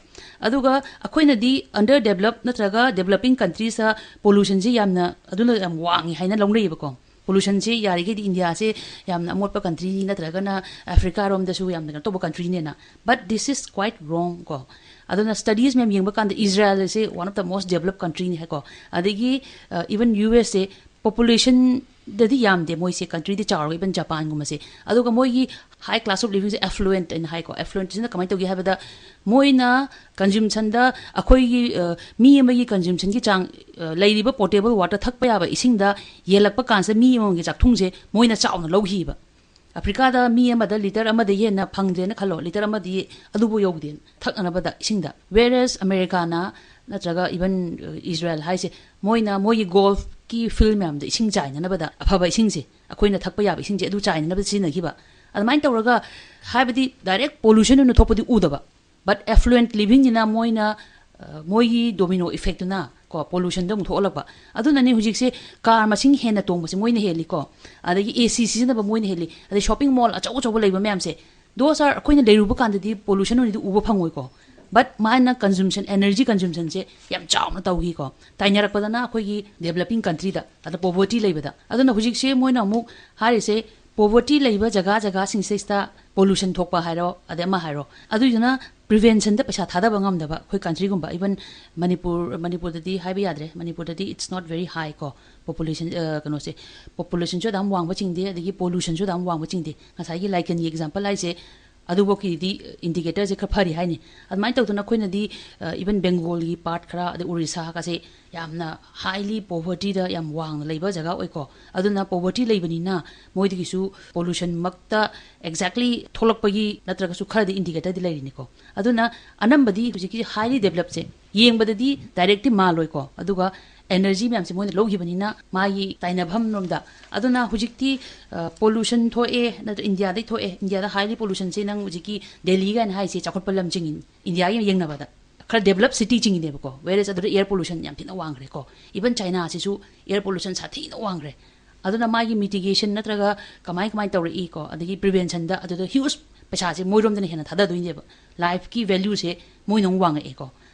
ꯑꯗꯨꯒ ꯑꯩꯈꯣꯏꯅꯗꯤ under develop ꯅꯠꯇ꯭ꯔꯒ developing countries pollutionꯁꯤ ꯌꯥꯝꯅ, ꯑꯗꯨꯅ ꯌꯥꯝ ꯋꯥꯡꯉꯤ ꯍꯥꯏꯅ ꯂꯧꯅꯩꯌꯦꯕꯀꯣ꯫ Pollutionꯁꯤ ꯌꯥꯔꯤꯈꯩꯗꯤ ꯏꯟꯗꯤꯌꯥꯁꯦ ꯌꯥꯝꯅ ꯑꯃꯣꯠꯄ countryꯅꯤ, ꯅꯠꯇ꯭ꯔꯒꯅ ꯑꯐ꯭ꯔꯤꯀꯥꯔꯣꯝꯗꯁꯨ ꯌꯥꯝꯅ ꯀꯩꯅꯣ ꯇꯧꯕ countryꯅꯦꯅ꯫ But this is quite wrong ꯀꯣ꯫ ꯑꯗꯨꯅ studies ꯃꯌꯥꯝ ꯌꯦꯡꯕ ꯀꯥꯟꯗ ꯏꯖꯔꯥꯏꯜꯁꯦ one of the most developed countryꯅꯤ ꯍꯥꯏꯀꯣ꯫ ꯑꯗꯒꯤ even US ꯁꯦ populationꯗꯗꯤ ꯌꯥꯝꯗꯦ ꯃꯣꯏꯁꯦ, countryꯗꯤ ꯆꯥꯎꯔꯒ even ꯖꯄꯥꯟꯒꯨꯝꯕꯁꯦ꯫ ꯑꯗꯨꯒ ꯃꯣꯏꯒꯤ high class of livingꯁꯦ affluent ꯍꯥꯏꯅ ꯍꯥꯏꯀꯣ꯫ Affluentꯁꯤꯅ ꯀꯃꯥꯏꯅ ꯇꯧꯒꯦ ꯍꯥꯏꯕꯗ, ꯃꯣꯏꯅ consumptionꯗ ꯑꯩꯈꯣꯏꯒꯤ ꯃꯤ ꯑꯃꯒꯤ consumptionꯒꯤ ꯆꯥꯡ, ꯂꯩꯔꯤꯕ potable water, ꯊꯛꯄ ꯌꯥꯕ ꯏꯁꯤꯡꯗ ꯌꯦꯜꯂꯛꯄ ꯀꯥꯟꯁꯤꯗ ꯃꯤ ꯑꯃꯃꯝꯒꯤ ꯆꯥꯛꯊꯨꯡꯁꯦ ꯃꯣꯏꯅ ꯆꯥꯎꯅ ꯂꯧꯈꯤꯕ꯫ ꯑꯐ꯭ꯔꯤꯀꯥꯗ ꯃꯤ ꯑꯃꯗ litre ꯑꯃꯗꯒꯤ ꯍꯦꯟꯅ ꯐꯪꯗ꯭ꯔꯦꯅ ꯈꯜꯂꯣ, litre ꯑꯃꯗꯤ ꯑꯗꯨꯕꯨ ꯌꯧꯗꯦ ꯊꯛꯅꯅꯕꯗ ꯏꯁꯤꯡꯗ꯫ Whereas ꯑꯃꯦꯔꯤꯀꯥꯅ ꯅꯠꯇ꯭ꯔꯒ even ꯏꯖꯔꯥꯏꯜ ꯍꯥꯏꯁꯦ, ꯃꯣꯏꯅ ꯃꯣꯏꯒꯤ ꯒꯣꯜꯐꯀꯤ field ꯃꯌꯥꯝꯗ ꯏꯁꯤꯡ ꯆꯥꯏꯅꯅꯕꯗ, ꯑꯐꯕ ꯏꯁꯤꯡꯁꯦ, ꯑꯩꯈꯣꯏꯅ ꯊꯛꯄ ꯌꯥꯕ ꯏꯁꯤꯡꯁꯦ ꯑꯗꯨ ꯆꯥꯏꯅꯅꯕ ꯁꯤꯖꯤꯟꯅꯈꯤꯕ꯫ ꯑꯗꯨꯃꯥꯏꯅ ꯇꯧꯔꯒ, ꯍꯥꯏꯕꯗꯤ direct pollution ꯑꯣꯏꯅ ꯊꯣꯛꯄꯗꯤ ꯎꯗꯕ, but affluent livingꯁꯤꯅ ꯃꯣꯏꯅ ꯃꯣꯏꯒꯤ domino effectꯇꯨꯅ ꯀꯣ pollutionꯗ ꯑꯃꯨꯛ ꯊꯣꯛꯍꯜꯂꯛꯄ꯫ ꯑꯗꯨꯅꯅꯦ ꯍꯧꯖꯤꯛꯁꯦ car ꯃꯁꯤꯡ ꯍꯦꯟꯅ ꯇꯣꯡꯕꯁꯦ ꯃꯣꯏꯅ ꯍꯦꯜꯂꯤꯀꯣ, ꯑꯗꯒꯤ AC ꯁꯤꯖꯤꯟꯅꯕ ꯃꯣꯏꯅ ꯍꯦꯜꯂꯤ, ꯑꯗꯩ shopping mall ꯑꯆꯧ ꯑꯆꯧꯕ ꯂꯩꯕ ꯃꯌꯥꯝꯁꯦ꯫ Those are ꯑꯩꯈꯣꯏꯅ ꯂꯩꯔꯨꯕ ꯀꯥꯟꯗꯗꯤ pollution ꯑꯣꯏꯅꯗꯤ ꯎꯕ ꯐꯪꯉꯣꯏꯀꯣ, but ꯃꯥꯅ consumption, energy consumptionꯁꯦ ꯌꯥꯝ ꯆꯥꯎꯅ ꯇꯧꯈꯤꯀꯣ꯫ ꯇꯥꯏꯅꯔꯛꯄꯗꯅ ꯑꯩꯈꯣꯏꯒꯤ developing countryꯗ, ꯑꯗ poverty ꯂꯩꯕꯗ꯫ ꯑꯗꯨꯅ ꯍꯧꯖꯤꯛꯁꯦ ꯃꯣꯏꯅ ꯑꯃꯨꯛ ꯍꯥꯏꯔꯤꯁꯦ, poverty ꯂꯩꯕ ꯖꯒꯥ ꯖꯒꯥꯁꯤꯡꯁꯤꯗꯩꯁꯤꯗ pollution ꯊꯣꯛꯄ ꯍꯥꯏꯔꯣ, ꯑꯗꯩ ꯑꯃ ꯍꯥꯏꯔꯣ, ꯑꯗꯨꯏꯗꯨꯅ preventionꯗ ꯄꯩꯁꯥ ꯊꯥꯗꯕ ꯉꯝꯗꯕ ꯑꯩꯈꯣꯏ countryꯒꯨꯝꯕ, even ꯃꯅꯤꯄꯨꯔ, ꯃꯅꯤꯄꯨꯔꯗꯗꯤ ꯍꯥꯏꯕ ꯌꯥꯗ꯭ꯔꯦ, ꯃꯅꯤꯄꯨꯔꯗꯗꯤ it's not very high ꯀꯣ, population, ꯀꯩꯅꯣꯁꯦ, populationꯁꯨ ꯑꯗꯨꯝ ꯋꯥꯡꯕ ꯆꯤꯡꯗꯦ, ꯑꯗꯒꯤ pollutionꯁꯨ ꯑꯗꯨꯝ ꯋꯥꯡꯕ ꯆꯤꯡꯗꯦ꯫ ꯉꯁꯥꯏꯒꯤ ꯂꯥꯏꯀꯟꯒꯤ example ꯍꯥꯏꯁꯦ, ꯑꯗꯨꯐꯥꯎꯒꯤꯗꯤ ꯏꯟꯗꯤꯀꯦꯇꯔꯁꯦ ꯈꯔ ꯐꯔꯤ ꯍꯥꯏꯅꯤ꯫ ꯑꯗꯨꯃꯥꯏꯅ ꯇꯧꯗꯅ ꯑꯩꯈꯣꯏꯅꯗꯤ ꯏꯚꯟ ꯕꯦꯡꯒꯣꯜꯒꯤ ꯄꯥꯔꯠ ꯈꯔ, ꯑꯗꯩ ꯎꯔꯤꯁꯥꯒꯁꯦ ꯌꯥꯝꯅ ꯍꯥꯏꯂꯤ ꯄꯣꯚꯔꯇꯤꯗ ꯌꯥꯝ ꯋꯥꯡꯅ ꯂꯩꯕ ꯖꯒꯥ ꯑꯣꯏꯀꯣ꯫ ꯑꯗꯨꯅ ꯄꯣꯚꯔꯇꯤ ꯂꯩꯕꯅꯤꯅ ꯃꯣꯏꯗꯒꯤꯁꯨ ꯄꯣꯂꯨꯁꯟꯃꯛꯇ ꯑꯦꯛꯖꯦꯛꯂꯤ ꯊꯣꯛꯂꯛꯄꯒꯤ ꯅꯠꯇ꯭ꯔꯒꯁꯨ ꯈꯔꯗꯤ ꯏꯟꯗꯤꯀꯦꯇꯔꯗꯤ ꯂꯩꯔꯤꯅꯤꯀꯣ꯫ ꯑꯗꯨꯅ ꯑꯅꯝꯕꯗꯤ ꯍꯧꯖꯤꯛꯀꯤ ꯍꯥꯏꯂꯤ ꯗꯦꯕꯂꯞꯁꯦ ꯌꯦꯡꯕꯗꯗꯤ ꯗꯥꯏꯔꯦꯛꯇꯤ ꯃꯥꯜꯂꯣꯏꯀꯣ, ꯑꯗꯨꯒ ꯑꯦꯅꯔꯖꯤ ꯃꯌꯥꯝꯁꯦ ꯃꯣꯏꯅ ꯂꯧꯈꯤꯕꯅꯤꯅ ꯃꯥꯒꯤ ꯇꯥꯏꯅꯐꯝ ꯂꯣꯝꯗ꯫ ꯑꯗꯨꯅ ꯍꯧꯖꯤꯛꯇꯤ ꯄꯣꯂꯨꯁꯟ ꯊꯣꯛꯑꯦ, ꯅꯠꯇ꯭ꯔ ꯏꯟꯗꯤꯌꯥꯗꯩ ꯊꯣꯛꯑꯦ, ꯏꯟꯗꯤꯌꯥꯗ ꯍꯥꯏꯂꯤ ꯄꯣꯂꯨꯁꯟꯁꯦ ꯅꯪ ꯍꯧꯖꯤꯛꯀꯤ ꯗꯦꯜꯂꯤ ꯀꯥꯏꯅ ꯍꯥꯏꯁꯦ ꯆꯥꯎꯈꯠꯄ ꯂꯝ ꯆꯤꯡꯉꯤꯅꯤ, ꯏꯟꯗꯤꯌꯥꯒ ꯌꯦꯡꯅꯕꯗ ꯈꯔ ꯗꯦꯕꯂꯞ ꯁꯤꯇꯤ ꯆꯤꯡꯉꯤꯅꯦꯕꯀꯣ꯫ ꯋꯦꯔꯦꯁ ꯑꯗꯨꯗ ꯑꯦꯌꯔ ꯄꯣꯂꯨꯁꯟ ꯌꯥꯝ ꯊꯤꯅ ꯋꯥꯡꯈ꯭ꯔꯦꯀꯣ꯫ ꯏꯚꯟ ꯆꯥꯏꯅꯥꯁꯤꯁꯨ ꯑꯦꯌꯔ ꯄꯣꯂꯨꯁꯟ ꯁꯥꯊꯤꯅ ꯋꯥꯡꯈ꯭ꯔꯦ꯫ ꯑꯗꯨꯅ ꯃꯥꯒꯤ ꯃꯤꯇꯤꯒꯦꯁꯟ ꯅꯠꯇ꯭ꯔꯒ ꯀꯃꯥꯏ ꯀꯃꯥꯏꯅ ꯇꯧꯔꯛꯏꯀꯣ, ꯑꯗꯒꯤ ꯄ꯭ꯔꯤꯚꯦꯟꯁꯟꯗ ꯑꯗꯨꯗ ꯍ꯭ꯌꯨꯖ ꯄꯩꯁꯥꯁꯦ ꯃꯣꯏꯔꯣꯝꯗꯅ ꯍꯦꯟꯅ ꯊꯥꯗꯗꯣꯏꯅꯦꯕ꯫ ꯂꯥꯏꯐꯀꯤ ꯚꯦꯂ꯭ꯌꯨꯁꯦ ꯃꯣꯏꯅ ꯑꯃꯨꯛ ꯋꯥꯡꯉꯛꯑꯦꯀꯣ꯫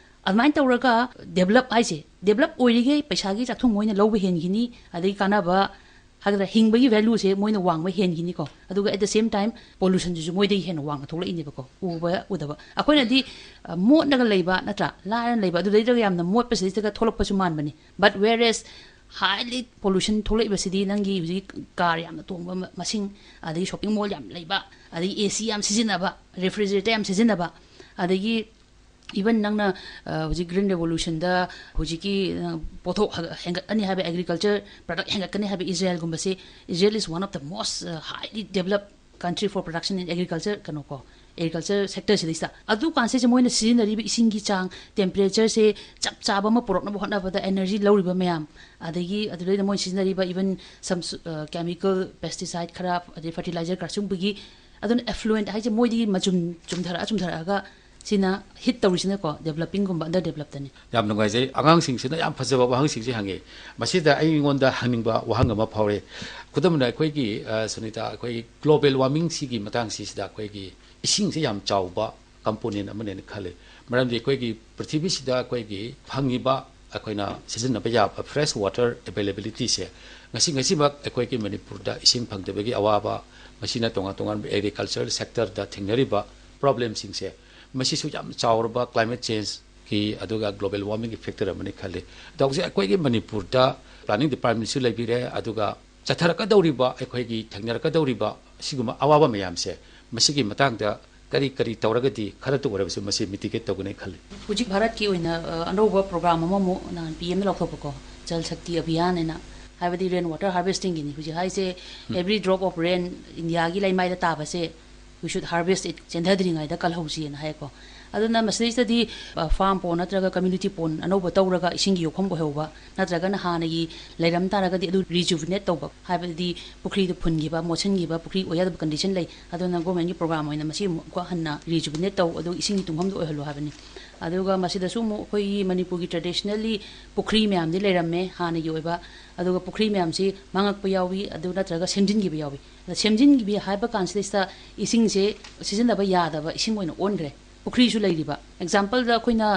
ꯑꯗꯨꯃꯥꯏꯅ ꯇꯧꯔꯒ ꯗꯦꯕꯂꯞ ꯍꯥꯏꯁꯦ, ꯗꯦꯕꯂꯞ ꯑꯣꯏꯔꯤꯈꯩ ꯄꯩꯁꯥꯒꯤ ꯆꯥꯛꯊꯨꯡ ꯃꯣꯏꯅ ꯂꯧꯕ ꯍꯦꯟꯈꯤꯅꯤ, ꯑꯗꯒꯤ ꯀꯥꯟꯅꯕ ꯍꯥꯏꯒꯗ꯭ꯔꯥ, ꯍꯤꯡꯕꯒꯤ ꯚꯦꯂ꯭ꯌꯨꯁꯦ ꯃꯣꯏꯅ ꯋꯥꯡꯕ ꯍꯦꯟꯈꯤꯅꯤꯀꯣ꯫ ꯑꯗꯨꯒ at the same time ꯄꯣꯂꯨꯁꯟꯁꯤꯁꯨ ꯃꯣꯏꯗꯒꯤ ꯍꯦꯟꯅ ꯋꯥꯡꯅ ꯊꯣꯛꯂꯛꯏꯅꯦꯕꯀꯣ, ꯎꯕ ꯎꯗꯕ꯫ ꯑꯩꯈꯣꯏꯅꯗꯤ ꯑ, ꯃꯣꯠꯂꯒ ꯂꯩꯕ ꯅꯠꯇ꯭ꯔꯥ, ꯂꯥꯏꯔꯅ ꯂꯩꯕ, ꯑꯗꯨꯗꯩꯗꯒ ꯌꯥꯝꯅ ꯃꯣꯠꯄꯁꯤꯗꯩꯗꯒ ꯊꯣꯛꯂꯛꯄꯁꯨ ꯃꯥꯟꯕꯅꯤ꯫ But whereas highly pollution ꯊꯣꯛꯂꯛꯏꯕꯁꯤꯗꯤ ꯅꯪꯒꯤ ꯍꯧꯖꯤꯛ ꯀꯥꯔ ꯌꯥꯝꯅ ꯇꯣꯡꯕ ꯃ-, ꯃꯁꯤꯡ, ꯑꯗꯒꯤ ꯁꯣꯞꯄꯤꯡ ꯃꯣꯜ ꯌꯥꯝ ꯂꯩꯕ, ꯑꯗꯒꯤ ꯑꯦ ꯁꯤ ꯌꯥꯝ ꯁꯤꯖꯤꯟꯅꯕ, ꯔꯦꯐ꯭ꯔꯤꯖꯔꯦꯇꯔ ꯌꯥꯝ ꯁꯤꯖꯤꯟꯅꯕ, ꯑꯗꯒꯤ ꯏꯚꯟ ꯅꯪꯅ ꯑ, ꯍꯧꯖꯤꯛ ꯒ꯭ꯔꯤꯟ ꯔꯦꯚꯣꯂꯨꯁꯟꯗ ꯍꯧꯖꯤꯛꯀꯤ ꯑ, ꯄꯣꯠꯊꯣꯛ ꯍ-, ꯍꯦꯟꯒꯠꯀꯅꯤ ꯍꯥꯏꯕ, ꯑꯦꯒ꯭ꯔꯤꯀꯜꯆꯔ ꯄ꯭ꯔꯗꯛ ꯍꯦꯟꯒꯠꯀꯅꯤ ꯍꯥꯏꯕ ꯏꯖꯔꯦꯜꯒꯨꯝꯕꯁꯤ, Israel is one of the most highly developed country for production in agriculture, ꯀꯩꯅꯣꯀꯣ, ꯑꯦꯒ꯭ꯔꯤꯀꯜꯆꯔ ꯁꯦꯛꯇꯔꯁꯤꯗꯩꯁꯤꯗ꯫ ꯑꯗꯨ ꯀꯥꯟꯁꯤꯗ ꯃꯣꯏꯅ ꯁꯤꯖꯤꯟꯅꯔꯤꯕ ꯏꯁꯤꯡꯒꯤ ꯆꯥꯡ, ꯇꯦꯝꯄꯔꯦꯆꯔꯁꯦ ꯆꯞ ꯆꯥꯕ ꯑꯃ ꯄꯨꯔꯛꯅꯕ ꯍꯣꯠꯅꯕꯗ ꯑꯦꯅꯔꯖꯤ ꯂꯧꯔꯤꯕ ꯃꯌꯥꯝ, ꯑꯗꯒꯤ ꯑꯗꯨꯗꯩꯗ ꯃꯣꯏꯅ ꯁꯤꯖꯤꯟꯅꯔꯤꯕ ꯏꯚꯟ ꯁꯝ ꯀꯦꯃꯤꯀꯦꯜ, ꯄꯦꯁꯇꯤꯁꯥꯏꯠ ꯈꯔ, ꯑꯗꯩ ꯐꯔꯇꯤꯂꯥꯏꯖꯔ ꯈꯔ, ꯁꯨꯝꯕꯒꯤ, ꯑꯗꯨꯅ ꯑꯦꯐ꯭ꯂꯨꯌꯦꯟꯠ ꯍꯥꯏꯁꯦ ꯃꯣꯏꯗꯒꯤ ꯃꯆꯨꯝ ꯆꯨꯝꯊꯔꯛꯑ ꯆꯨꯝꯊꯔꯛꯑꯒ ꯁꯤꯅ ꯍꯤꯠ ꯇꯧꯔꯤꯁꯤꯅꯀꯣ, ꯗꯦꯕꯂꯞꯄꯤꯡꯒꯨꯝꯕ ꯑꯟꯗꯔ ꯗꯦꯕꯂꯞꯇꯅꯤ꯫ ꯌꯥꯝ ꯅꯨꯡꯉꯥꯏꯖꯩ꯫ ꯑꯉꯥꯡꯁꯤꯡꯁꯤꯅ ꯌꯥꯝ ꯐꯖꯕ ꯋꯥꯍꯪꯁꯤꯡꯁꯤ ꯍꯪꯉꯤ꯫ ꯃꯁꯤꯗ ꯑꯩꯉꯣꯟꯗ ꯍꯪꯅꯤꯡꯕ ꯋꯥꯍꯪ ꯑꯃ ꯐꯥꯎꯔꯦ꯫ ꯈꯨꯗꯝ ꯑꯣꯏꯅ ꯑꯩꯈꯣꯏꯒꯤ, ꯑ, ꯁꯨꯅꯤꯇꯥ, ꯑꯩꯈꯣꯏꯒꯤ ꯒ꯭ꯂꯣꯕꯦꯜ ꯋꯥꯔꯃꯤꯡꯁꯤꯒꯤ ꯃꯇꯥꯡꯁꯤꯁꯤꯗ ꯑꯩꯈꯣꯏꯒꯤ ꯏꯁꯤꯡꯁꯦ ꯌꯥꯝ ꯆꯥꯎꯕ ꯀꯝꯄꯣꯅꯦꯟ ꯑꯃꯅꯦꯅ ꯈꯜꯂꯤ꯫ ꯃꯔꯝꯗꯤ ꯑꯩꯈꯣꯏꯒꯤ ꯄ꯭ꯔꯤꯊꯤꯕꯤꯁꯤꯗ ꯑꯩꯈꯣꯏꯒꯤ ꯐꯪꯉꯤꯕ ꯑꯩꯈꯣꯏꯅ ꯁꯤꯖꯤꯟꯅꯕ ꯌꯥꯕ ꯐ꯭ꯔꯦꯁ ꯋꯥꯇꯔ ꯑꯦꯕꯥꯏꯂꯦꯕꯤꯂꯤꯇꯤꯁꯦ ꯉꯁꯤ ꯉꯁꯤꯃꯛ ꯑꯩꯈꯣꯏꯒꯤ ꯃꯅꯤꯄꯨꯔꯗ ꯏꯁꯤꯡ ꯐꯪꯗꯕꯒꯤ ꯑꯋꯥꯕ, ꯃꯁꯤꯅ ꯇꯣꯉꯥꯟ ꯇꯣꯉꯥꯟꯕ ꯑꯦꯒ꯭ꯔꯤꯀꯜꯆꯔ ꯁꯦꯛꯇꯔꯗ ꯊꯦꯡꯅꯔꯤꯕ ꯄ꯭ꯔꯣꯕ꯭ꯂꯦꯝꯁꯤꯡꯁꯦ, ꯃꯁꯤꯁꯨ ꯌꯥꯝ ꯆꯥꯎꯔꯕ ꯀ꯭ꯂꯥꯏꯃꯦꯠ ꯆꯦꯟꯖꯀꯤ ꯑꯗꯨꯒ ꯒ꯭ꯂꯣꯕꯦꯜ ꯋꯥꯔꯃꯤꯡꯒꯤ ꯐꯦꯛꯇꯔ ꯑꯃꯅꯤ ꯈꯜꯂꯤ꯫ ꯑꯗꯣ ꯍꯧꯖꯤꯛ ꯑꯩꯈꯣꯏꯒꯤ ꯃꯅꯤꯄꯨꯔꯗ ꯄ꯭ꯂꯥꯅꯤꯡ ꯗꯤꯄꯥꯔꯠꯃꯦꯟꯁꯨ ꯂꯩꯕꯤꯔꯦ, ꯑꯗꯨꯒ ꯆꯠꯊꯔꯛꯀꯗꯧꯔꯤꯕ, ꯑꯩꯈꯣꯏꯒꯤ ꯊꯦꯡꯅꯔꯛꯀꯗꯧꯔꯤꯕ ꯁꯤꯒꯨꯝꯕ ꯑꯋꯥꯕ ꯃꯌꯥꯝꯁꯦ ꯃꯁꯤꯒꯤ ꯃꯇꯥꯡꯗ ꯀꯔꯤ ꯀꯔꯤ ꯇꯧꯔꯒꯗꯤ ꯈꯔꯇ ꯑꯣꯏꯔꯕꯁꯨ ꯃꯁꯤ mitigate ꯇꯧꯒꯅꯤ ꯈꯜꯂꯤ? ꯍꯧꯖꯤꯛ ꯚꯥꯔꯠꯀꯤ ꯑꯣꯏꯅ ꯑ, ꯑꯅꯧꯕ ꯄ꯭ꯔꯣꯒ꯭ꯔꯥꯝ ꯑꯃꯃꯨꯛ ꯅꯍꯥꯟ ꯄꯤ ꯑꯦꯝꯅ ꯂꯧꯊꯣꯛꯄꯀꯣ, ꯖꯜ ꯁꯛꯇꯤ ꯑꯚꯤꯌꯥꯟ ꯍꯥꯏꯅ, ꯍꯥꯏꯕꯗꯤ ꯔꯦꯟ ꯋꯥꯇꯔ ꯍꯥꯔꯚꯦꯁꯇꯤꯡꯒꯤꯅꯤ꯫ ꯍꯧꯖꯤꯛ ꯍꯥꯏꯁꯦ, every drop of rain ꯏꯟꯗꯤꯌꯥꯒꯤ ꯂꯩꯃꯥꯏꯗ ꯇꯥꯕꯁꯦ, we should harvest it, ꯆꯦꯟꯊꯗ꯭ꯔꯤꯉꯩꯗ ꯀꯜꯍꯧꯁꯤꯅ ꯍꯥꯏꯀꯣ꯫ ꯑꯗꯨꯅ ꯃꯁꯤꯗꯩꯁꯤꯗꯗꯤ ꯐꯥꯔꯝ ꯄꯣꯟ ꯅꯠꯇ꯭ꯔꯒ ꯀꯝꯃ꯭ꯌꯨꯅꯤꯇꯤ ꯄꯣꯟ ꯑꯅꯧꯕ ꯇꯧꯔꯒ ꯏꯁꯤꯡꯒꯤ ꯌꯣꯛꯐꯝ ꯑꯣꯏꯍꯧꯕ, ꯅꯠꯇ꯭ꯔꯒꯅ ꯍꯥꯟꯅꯒꯤ ꯂꯩꯔꯝ ꯇꯥꯔꯒꯗꯤ ꯑꯗꯨ ꯔꯤꯖꯨꯚꯤꯅꯦꯠ ꯇꯧꯕ, ꯍꯥꯏꯕꯗꯤ ꯄꯨꯈ꯭ꯔꯤꯗꯨ ꯐꯨꯟꯈꯤꯕ, ꯃꯣꯠꯁꯤꯟꯈꯤꯕ, ꯄꯨꯈ꯭ꯔꯤ ꯑꯣꯏ ꯌꯥꯗꯕ ꯀꯟꯗꯤꯁꯟ ꯂꯩ꯫ ꯑꯗꯨꯅ ꯒꯣꯔꯃꯦꯟꯒꯤ ꯄ꯭ꯔꯣꯒ꯭ꯔꯥꯝ ꯑꯣꯏꯅ ꯃꯁꯤ ꯑꯃꯨꯛꯀ ꯍꯟꯅ ꯔꯤꯖꯨꯚꯤꯅꯦꯠ ꯇꯧ, ꯑꯗꯨꯒ ꯏꯁꯤꯡꯒꯤ ꯇꯨꯡꯐꯝꯗꯨ ꯑꯣꯏꯍꯜꯂꯨ ꯍꯥꯏꯕꯅꯤ꯫ ꯑꯗꯨꯒ ꯃꯁꯤꯗꯁꯨ ꯑꯃꯨꯛ ꯑꯩꯈꯣꯏꯒꯤ ꯃꯅꯤꯄꯨꯔꯒꯤ ꯇ꯭ꯔꯦꯗꯤꯁꯅꯦꯜꯂꯤ ꯄꯨꯈ꯭ꯔꯤ ꯃꯌꯥꯝꯗꯤ ꯂꯩꯔꯝꯃꯦ ꯍꯥꯟꯅꯒꯤ ꯑꯣꯏꯕ, ꯑꯗꯨꯒ ꯄꯨꯈ꯭ꯔꯤ ꯃꯌꯥꯝꯁꯤ ꯃꯥꯡꯉꯛꯄ ꯌꯥꯎꯏ, ꯑꯗꯨ ꯅꯠꯇ꯭ꯔꯒ ꯁꯦꯝꯖꯤꯟꯈꯤꯕ ꯌꯥꯎꯏ꯫ ꯑꯗ ꯁꯦꯝꯖꯤꯟꯈꯤꯕ ꯍꯥꯏꯕ ꯀꯥꯟꯁꯤꯗꯩꯁꯤꯗ ꯏꯁꯤꯡꯁꯦ ꯁꯤꯖꯤꯟꯅꯕ ꯌꯥꯗꯕ ꯏꯁꯤꯡ ꯑꯣꯏꯅ ꯑꯣꯟꯈ꯭ꯔꯦ꯫ ꯄꯨꯈ꯭ꯔꯤꯁꯨ ꯂꯩꯔꯤꯕ꯫ ꯑꯦꯛꯖꯥꯝꯄꯜꯗ ꯑꯩꯈꯣꯏꯅ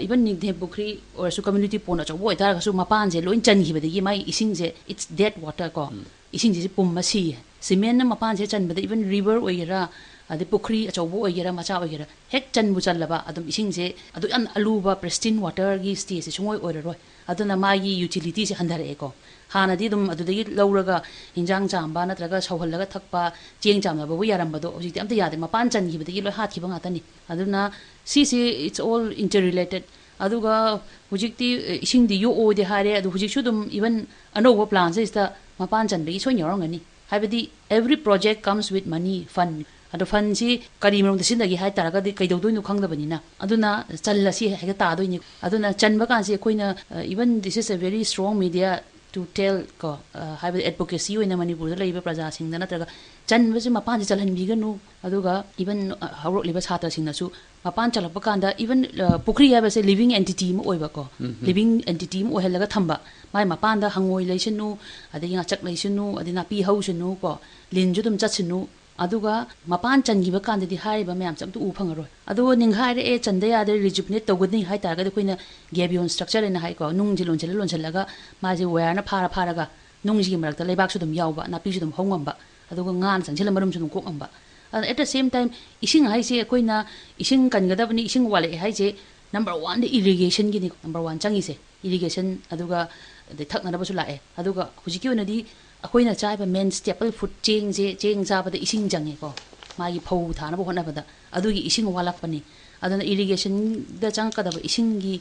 ꯏꯚꯟ ꯅꯤꯡꯊꯦꯝ ꯄꯨꯈ꯭ꯔꯤ ꯑꯣꯏꯔꯁꯨ, ꯀꯝꯃ꯭ꯌꯨꯅꯤꯇꯤ ꯄꯣꯟ ꯑꯆꯧꯕ ꯑꯣꯏꯇꯥꯔꯒꯁꯨ, ꯃꯄꯥꯟꯁꯦ ꯂꯣꯏ ꯆꯟꯈꯤꯕꯗꯒꯤ ꯃꯥꯏ ꯏꯁꯤꯡꯁꯦ, it's dead water ꯀꯣ, ꯏꯁꯤꯡꯁꯤꯁꯨ ꯄꯨꯝꯃ ꯁꯤꯌꯦ꯫ ꯁꯤꯃꯦꯟꯅ ꯃꯄꯥꯟꯁꯦ ꯆꯟꯕꯗ, ꯏꯚꯟ ꯔꯤꯚꯔ ꯑꯣꯏꯒꯦꯔꯥ, ꯑꯗꯩ ꯄꯨꯈ꯭ꯔꯤ ꯑꯆꯧꯕ ꯑꯣꯏꯒꯦꯔꯥ, ꯃꯆꯥ ꯑꯣꯏꯒꯦꯔꯥ, ꯍꯦꯛ ꯆꯟꯕꯨ ꯆꯜꯂꯕ ꯑꯗꯨꯝ ꯏꯁꯤꯡꯁꯦ ꯑꯗꯨ ꯌꯥꯝ ꯑꯂꯨꯕ ꯄ꯭ꯔꯤꯁꯇꯤꯟ ꯋꯥꯇꯔꯒꯤ ꯁ꯭ꯇꯦꯖꯁꯦ ꯁꯨꯡꯑꯣꯏ ꯑꯣꯏꯔꯔꯣꯏ꯫ ꯑꯗꯨꯅ ꯃꯥꯒꯤ ꯌꯨꯇꯤꯂꯤꯇꯤꯁꯦ ꯍꯟꯊꯔꯛꯑꯦꯀꯣ꯫ ꯍꯥꯟꯅꯗꯤ ꯑꯗꯨꯝ ꯑꯗꯨꯗꯒꯤ ꯂꯧꯔꯒ ꯏꯟꯖꯥꯡ ꯆꯥꯝꯕ ꯅꯠꯇ꯭ꯔꯒ ꯁꯧꯍꯜꯂꯒ ꯊꯛꯄ, ꯆꯦꯡ ꯆꯥꯝꯅꯕꯕꯨ ꯌꯥꯔꯝꯕꯗꯣ, ꯍꯧꯖꯤꯛꯇꯤ ꯑꯝꯇ ꯌꯥꯗꯦ, ꯃꯄꯥꯟ ꯆꯟꯈꯤꯕꯗꯒꯤ ꯂꯣꯏ ꯍꯥꯠꯈꯤꯕ ꯉꯥꯛꯇꯅꯤ꯫ ꯑꯗꯨꯅ ꯁꯤꯁꯦ, it's all interrelated꯫ ꯑꯗꯨꯒ ꯍꯧꯖꯤꯛꯇꯤ, ꯑ, ꯏꯁꯤꯡꯗꯤ ꯌꯣꯛꯑꯣꯗꯤ ꯍꯥꯏꯔꯦ, ꯑꯗꯨ ꯍꯧꯖꯤꯛꯁꯨ ꯑꯗꯨꯝ ꯏꯚꯟ ꯑꯅꯧꯕ ꯄ꯭ꯂꯥꯟꯁꯤꯗꯩꯁꯤꯗ ꯃꯄꯥꯟ ꯆꯟꯕꯒꯤ ꯁꯣꯏꯅ ꯌꯥꯎꯔꯝꯒꯅꯤ꯫ ꯍꯥꯏꯕꯗꯤ, every project comes with money, fund꯫ ꯑꯗꯣ ꯐꯟꯁꯤ ꯀꯔꯤ ꯃꯔꯝꯗ ꯁꯤꯖꯤꯟꯅꯒꯦ ꯍꯥꯏ ꯇꯥꯔꯒꯗꯤ ꯀꯩꯗꯧꯗꯣꯏꯅꯣ ꯈꯪꯗꯕꯅꯤꯅ, ꯑꯗꯨꯅ ꯆꯜꯂꯁꯤ ꯍꯦꯛꯇ ꯇꯥꯗꯣꯏꯅꯤ꯫ ꯑꯗꯨꯅ ꯆꯟꯕ ꯀꯥꯟꯁꯤ ꯑꯩꯈꯣꯏꯅ, ꯑ, even this is a very strong media to tell ꯀꯣ, ꯑ, ꯍꯥꯏꯕꯗꯤ ꯑꯦꯗꯚꯣꯀꯦꯁꯤ ꯑꯣꯏꯅ ꯃꯅꯤꯄꯨꯔꯗ ꯂꯩꯔꯤꯕ ꯄ꯭ꯔꯖꯥꯁꯤꯡꯗ ꯅꯠꯇ꯭ꯔꯒ ꯆꯟꯕꯁꯤ ꯃꯄꯥꯟꯁꯤ ꯆꯜꯍꯟꯕꯤꯒꯅꯨ꯫ ꯑꯗꯨꯒ ꯏꯚꯟ, ꯑ, ꯍꯧꯔꯛꯂꯤꯕ ꯁꯥꯇ꯭ꯔꯁꯤꯡꯅꯁꯨ ꯃꯄꯥꯟ ꯆꯜꯂꯛꯄ ꯀꯥꯟꯗ, ꯏꯚꯟ, ꯑ, ꯄꯨꯈ꯭ꯔꯤ ꯍꯥꯏꯕꯁꯦ ꯂꯤꯚꯤꯡ ꯑꯦꯟꯇꯤꯇꯤ ꯑꯃ ꯑꯣꯏꯕꯀꯣ, ꯂꯤꯚꯤꯡ ꯑꯦꯟꯇꯤꯇꯤ ꯑꯃ ꯑꯣꯏꯍꯜꯂꯒ ꯊꯝꯕ, ꯃꯥꯏ ꯃꯄꯥꯟꯗ ꯍꯪꯉꯣꯏ ꯂꯩꯁꯅꯨ, ꯑꯗꯒꯤ ꯉꯥꯆꯛ ꯂꯩꯁꯅꯨ, ꯑꯗꯩ ꯅꯥꯄꯤ ꯍꯧꯁꯅꯨ ꯀꯣ, ꯂꯤꯟꯁꯨ ꯑꯗꯨꯝ ꯆꯠꯁꯅꯨ꯫ ꯑꯗꯨꯒ ꯃꯄꯥꯟ ꯆꯟꯈꯤꯕ ꯀꯥꯟꯗꯗꯤ ꯍꯥꯏꯔꯤꯕ ꯃꯌꯥꯝꯁꯦ ꯑꯝꯇ ꯎ ꯐꯪꯉꯔꯣꯏ꯫ ꯑꯗꯨꯒ ꯅꯤꯡꯈꯥꯏꯔꯛꯑꯦ, ꯆꯟꯗ ꯌꯥꯗ꯭ꯔꯦ, ꯔꯤꯖꯨꯚꯤꯅꯦꯠ ꯇꯧꯒꯅꯤ ꯍꯥꯏ ꯇꯥꯔꯒꯗꯤ ꯑꯩꯈꯣꯏꯅ ꯒꯦꯕꯤꯌꯣꯟ ꯁ꯭ꯇ꯭ꯔꯛꯆꯔ ꯍꯥꯏꯅ ꯍꯥꯏꯀꯣ, ꯅꯨꯡꯁꯦ ꯂꯣꯟꯁꯤꯜꯂ ꯂꯣꯟꯁꯤꯜꯂꯒ ꯃꯥꯁꯦ ꯋꯥꯌꯔꯅ ꯐꯥꯔ ꯐꯥꯔꯒ ꯅꯨꯡꯁꯤꯒꯤ ꯃꯔꯛꯇ ꯂꯩꯕꯥꯛꯁꯨ ꯑꯗꯨꯝ ꯌꯥꯎꯕ, ꯅꯥꯄꯤꯁꯨ ꯑꯗꯨꯝ ꯍꯧ ꯉꯝꯕ, ꯑꯗꯨꯒ ꯉꯥꯅ ꯆꯪꯁꯤꯜꯂ ꯃꯔꯨꯝꯁꯨ ꯑꯗꯨꯝ ꯀꯣꯛ ꯉꯝꯕ꯫ ꯑꯗ at the same time, ꯏꯁꯤꯡ ꯍꯥꯏꯁꯦ ꯑꯩꯈꯣꯏꯅ ꯏꯁꯤꯡ ꯀꯟꯒꯗꯕꯅꯤ, ꯏꯁꯤꯡ ꯋꯥꯠꯂꯛꯑꯦ ꯍꯥꯏꯁꯦ ꯅꯝꯕꯔ ꯋꯥꯟꯗ ꯏꯔꯤꯒꯦꯁꯟꯒꯤꯅꯤ ꯅꯝꯕꯔ ꯋꯥꯟ ꯆꯪꯉꯤꯁꯦ꯫ ꯏꯔꯤꯒꯦꯁꯟ, ꯑꯗꯨꯒ ꯑꯗꯩ ꯊꯛꯅꯅꯕꯁꯨ ꯂꯥꯛꯑꯦ꯫ ꯑꯗꯨꯒ ꯍꯧꯖꯤꯛꯀꯤ ꯑꯣꯏꯅꯗꯤ ꯑꯩꯈꯣꯏꯅ ꯆꯥꯔꯤꯕ ꯃꯦꯟ ꯁ꯭ꯇꯦꯄꯜ ꯐꯨꯗ ꯆꯦꯡꯁꯦ, ꯆꯦꯡ ꯆꯥꯕꯗ ꯏꯁꯤꯡ ꯆꯪꯉꯦꯀꯣ꯫ ꯃꯥꯒꯤ ꯐꯧ ꯊꯥꯅꯕ ꯍꯣꯠꯅꯕꯗ ꯑꯗꯨꯒꯤ ꯏꯁꯤꯡ ꯋꯥꯠꯂꯛꯄꯅꯤ꯫ ꯑꯗꯨꯅ ꯏꯔꯤꯒꯦꯁꯟꯗ ꯆꯪꯉꯛꯀꯗꯕ ꯏꯁꯤꯡꯒꯤ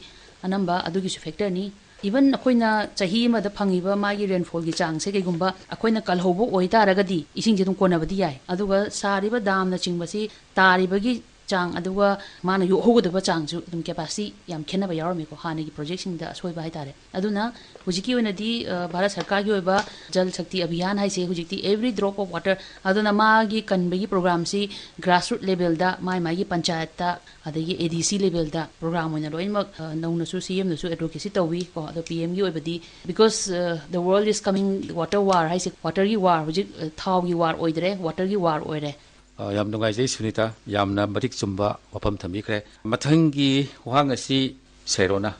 ꯑꯅꯝꯕ ꯑꯗꯨꯒꯤꯁꯨ ꯐꯦꯛꯇꯔꯅꯤ꯫ ꯏꯚꯟ ꯑꯩꯈꯣꯏꯅ ꯆꯍꯤ ꯑꯃꯗ ꯐꯪꯉꯤꯕ ꯃꯥꯒꯤ ꯔꯦꯟꯐꯣꯜꯒꯤ ꯆꯥꯡꯁꯦ ꯀꯩꯒꯨꯝꯕ ꯑꯩꯈꯣꯏꯅ ꯀꯜꯍꯧꯕ ꯑꯣꯏꯇꯥꯔꯒꯗꯤ ꯏꯁꯤꯡꯁꯦ ꯑꯗꯨꯝ ꯀꯣꯟꯅꯕꯗꯤ ꯌꯥꯏ꯫ ꯑꯗꯨꯒ ꯁꯥꯔꯤꯕ ꯗꯥꯝꯅꯆꯤꯡꯕꯁꯤ ꯇꯥꯔꯤꯕꯒꯤ ꯆꯥꯡ, ꯑꯗꯨꯒ ꯃꯥꯅ ꯌꯣꯛꯍꯧꯒꯗꯕ ꯆꯥꯡꯁꯨ ꯑꯗꯨꯝ ꯀꯦꯄꯥꯁꯤꯇꯤ ꯌꯥꯝ ꯈꯦꯠꯅꯕ ꯌꯥꯎꯔꯝꯃꯤꯀꯣ, ꯍꯥꯟꯅꯒꯤ ꯄ꯭ꯔꯣꯖꯦꯛꯁꯤꯡꯗ ꯑꯁꯣꯏꯕ ꯍꯥꯏꯇꯥꯔꯦ꯫ ꯑꯗꯨꯅ ꯍꯧꯖꯤꯛꯀꯤ ꯑꯣꯏꯅꯗꯤ, ꯑ, ꯚꯥꯔꯠ ꯁꯔꯀꯥꯔꯒꯤ ꯑꯣꯏꯕ ꯖꯜ ꯁꯛꯇꯤ ꯑꯚꯤꯌꯥꯟ ꯍꯥꯏꯁꯦ ꯍꯧꯖꯤꯛꯇꯤ every drop of water, ꯑꯗꯨꯅ ꯃꯥꯒꯤ ꯀꯟꯕꯒꯤ ꯄ꯭ꯔꯣꯒ꯭ꯔꯥꯝꯁꯤ grassroot levelꯗ, ꯃꯥꯏ ꯃꯥꯒꯤ ꯄꯟꯆꯥꯌꯠꯇ, ꯑꯗꯒꯤ ꯑꯦ ꯗꯤ ꯁꯤ levelꯗ ꯄ꯭ꯔꯣꯒ꯭ꯔꯥꯝ ꯑꯣꯏꯅ ꯂꯣꯏꯅꯃꯛ, ꯑ, ꯅꯧꯅꯁꯨ ꯁꯤ ꯑꯦꯝꯅꯁꯨ advocacy ꯇꯧꯏ ꯀꯣ꯫ ꯑꯗꯣ ꯄꯤ ꯑꯦꯝꯒꯤ ꯑꯣꯏꯕꯗꯤ, because, ꯑ, the world is coming water war ꯍꯥꯏꯁꯦ, ꯋꯥꯇꯔꯒꯤ ꯋꯥꯔ ꯍꯧꯖꯤꯛ, ꯑ, ꯊꯥꯎꯒꯤ ꯋꯥꯔ ꯑꯣꯏꯗ꯭ꯔꯦ, ꯋꯥꯇꯔꯒꯤ ꯋꯥꯔ ꯑꯣꯏꯔꯦ꯫ ꯑ, ꯌꯥꯝ ꯅꯨꯡꯉꯥꯏꯖꯩ ꯁꯨꯅꯤꯇꯥ, ꯌꯥꯝꯅ ꯃꯇꯤꯛ ꯆꯨꯝꯕ ꯋꯥꯐꯝ ꯊꯝꯕꯤꯈ꯭ꯔꯦ꯫ ꯃꯊꯪꯒꯤ ꯋꯥꯍꯪ ꯑꯁꯤ ꯁꯦꯔꯣꯅ꯫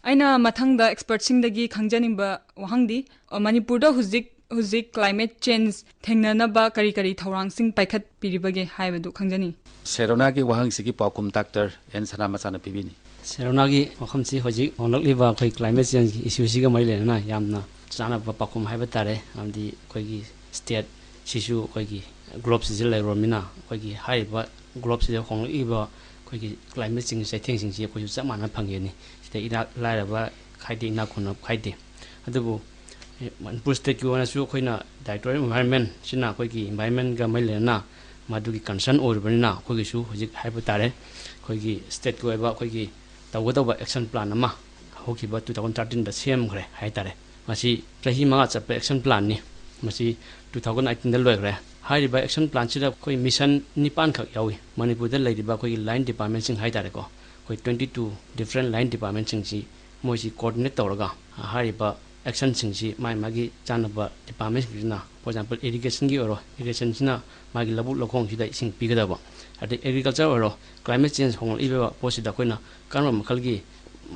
ꯑꯩꯅ ꯃꯊꯪꯗ ꯑꯦꯛꯁꯄꯔꯠꯁꯤꯡꯗꯒꯤ ꯈꯪꯖꯅꯤꯡꯕ ꯋꯥꯍꯪꯗꯤ, ꯑ, ꯃꯅꯤꯄꯨꯔꯗ ꯍꯧꯖꯤꯛ ꯍꯧꯖꯤꯛ climate change ꯊꯦꯡꯅꯅꯕ ꯀꯔꯤ ꯀꯔꯤ ꯊꯧꯔꯥꯡꯁꯤꯡ ꯄꯥꯏꯈꯠꯄꯤꯔꯤꯕꯒꯦ ꯍꯥꯏꯕꯗꯨ ꯈꯪꯖꯅꯤꯡꯏ꯫ ꯁꯦꯔꯣꯅꯥꯒꯤ ꯋꯥꯍꯪꯁꯤꯒꯤ ꯄꯥꯎꯈꯨꯝ ꯗꯥꯛꯇꯔ ꯑꯦꯟ ꯁꯅꯥꯃꯆꯥꯅ ꯄꯤꯕꯤꯅꯤ꯫ ꯁꯦꯔꯣꯅꯥꯒꯤ ꯋꯥꯐꯝꯁꯤ ꯍꯧꯖꯤꯛ ꯍꯣꯡꯂꯛꯂꯤꯕ ꯑꯩꯈꯣꯏ climate changeꯒꯤ issueꯁꯤꯒ ꯃꯔꯤ ꯂꯩꯅꯅ ꯌꯥꯝꯅ ꯆꯥꯅꯕ ꯄꯥꯎꯈꯨꯝ ꯍꯥꯏꯕ ꯇꯥꯔꯦ꯫ ꯃꯔꯝꯗꯤ ꯑꯩꯈꯣꯏꯒꯤ stateꯁꯤꯁꯨ ꯑꯩꯈꯣꯏꯒꯤ globeꯁꯤꯗ ꯂꯩꯔꯨꯔꯃꯤꯅ, ꯑꯩꯈꯣꯏꯒꯤ ꯍꯥꯏꯔꯤꯕ globeꯁꯤꯗ ꯍꯣꯡꯂꯛꯂꯤꯕ ꯑꯩꯈꯣꯏꯒꯤ climate change ꯆꯩꯊꯦꯡꯁꯤꯡꯁꯤ ꯑꯩꯈꯣꯏꯁꯨ ꯆꯞ ꯃꯥꯟꯅ ꯐꯪꯒꯅꯤ꯫ ꯁꯤꯗ ꯏꯅꯥꯛ ꯂꯥꯏꯔꯕ ꯈꯥꯏꯗꯦ, ꯏꯅꯥꯛ ꯈꯨꯟꯕ ꯈꯥꯏꯗꯦ꯫ ꯑꯗꯨꯕꯨ, ꯑꯦ, ꯃꯅꯤꯄꯨꯔ stateꯀꯤ ꯑꯣꯏꯅꯁꯨ ꯑꯩꯈꯣꯏꯅ Directorate of Environmentꯁꯤꯅ ꯑꯩꯈꯣꯏꯒꯤ environmentꯒ ꯃꯔꯤ ꯂꯩꯅꯅ ꯃꯗꯨꯒꯤ concern ꯑꯣꯏꯔꯤꯕꯅꯤꯅ, ꯑꯩꯈꯣꯏꯒꯤꯁꯨ ꯍꯧꯖꯤꯛ ꯍꯥꯏꯕ ꯇꯥꯔꯦ, ꯑꯩꯈꯣꯏꯒꯤ stateꯀꯤ ꯑꯣꯏꯕ ꯑꯩꯈꯣꯏꯒꯤ ꯇꯧꯒꯗꯧꯕ action plan ꯑꯃ ꯍꯧꯈꯤꯕ two thousand thirteenꯗ ꯁꯦꯝꯈ꯭ꯔꯦ ꯍꯥꯏ ꯇꯥꯔꯦ꯫ ꯃꯁꯤ ꯆꯍꯤ ꯃꯉꯥ ꯆꯠꯄ action planꯅꯤ꯫ ꯃꯁꯤ two thousand eighteenꯗ ꯂꯣꯏꯈ꯭ꯔꯦ꯫ ꯍꯥꯏꯔꯤꯕ action planꯁꯤꯗ ꯑꯩꯈꯣꯏ mission ꯅꯤꯄꯥꯟꯈꯛ ꯌꯥꯎꯏ꯫ ꯃꯅꯤꯄꯨꯔꯗ ꯂꯩꯔꯤꯕ ꯑꯩꯈꯣꯏꯒꯤ line departmentꯁꯤꯡ ꯍꯥꯏ ꯇꯥꯔꯦꯀꯣ, ꯑꯩꯈꯣꯏ twenty two different line departmentꯁꯤꯡꯁꯤ ꯃꯣꯏꯁꯤ coordinate ꯇꯧꯔꯒ ꯍꯥꯏꯔꯤꯕ actionꯁꯤꯡꯁꯤ ꯃꯥꯒꯤ ꯃꯥꯒꯤ ꯆꯥꯟꯅꯕ departmentꯁꯤꯡꯁꯤꯅ, for example, irrigationꯒꯤ ꯑꯣꯏꯔꯣ, irrigationꯁꯤꯅ ꯃꯥꯒꯤ ꯂꯧꯕꯨꯛ ꯂꯧꯈꯣꯡꯁꯤꯗ ꯏꯁꯤꯡ ꯄꯤꯒꯗꯕ, ꯑꯗꯩ agriculture ꯑꯣꯏꯔꯣ, climate change ꯍꯣꯡꯂꯛꯂꯤꯕ ꯄꯣꯠꯁꯤꯗ ꯑꯩꯈꯣꯏꯅ ꯀꯔꯝꯕ ꯃꯈꯜꯒꯤ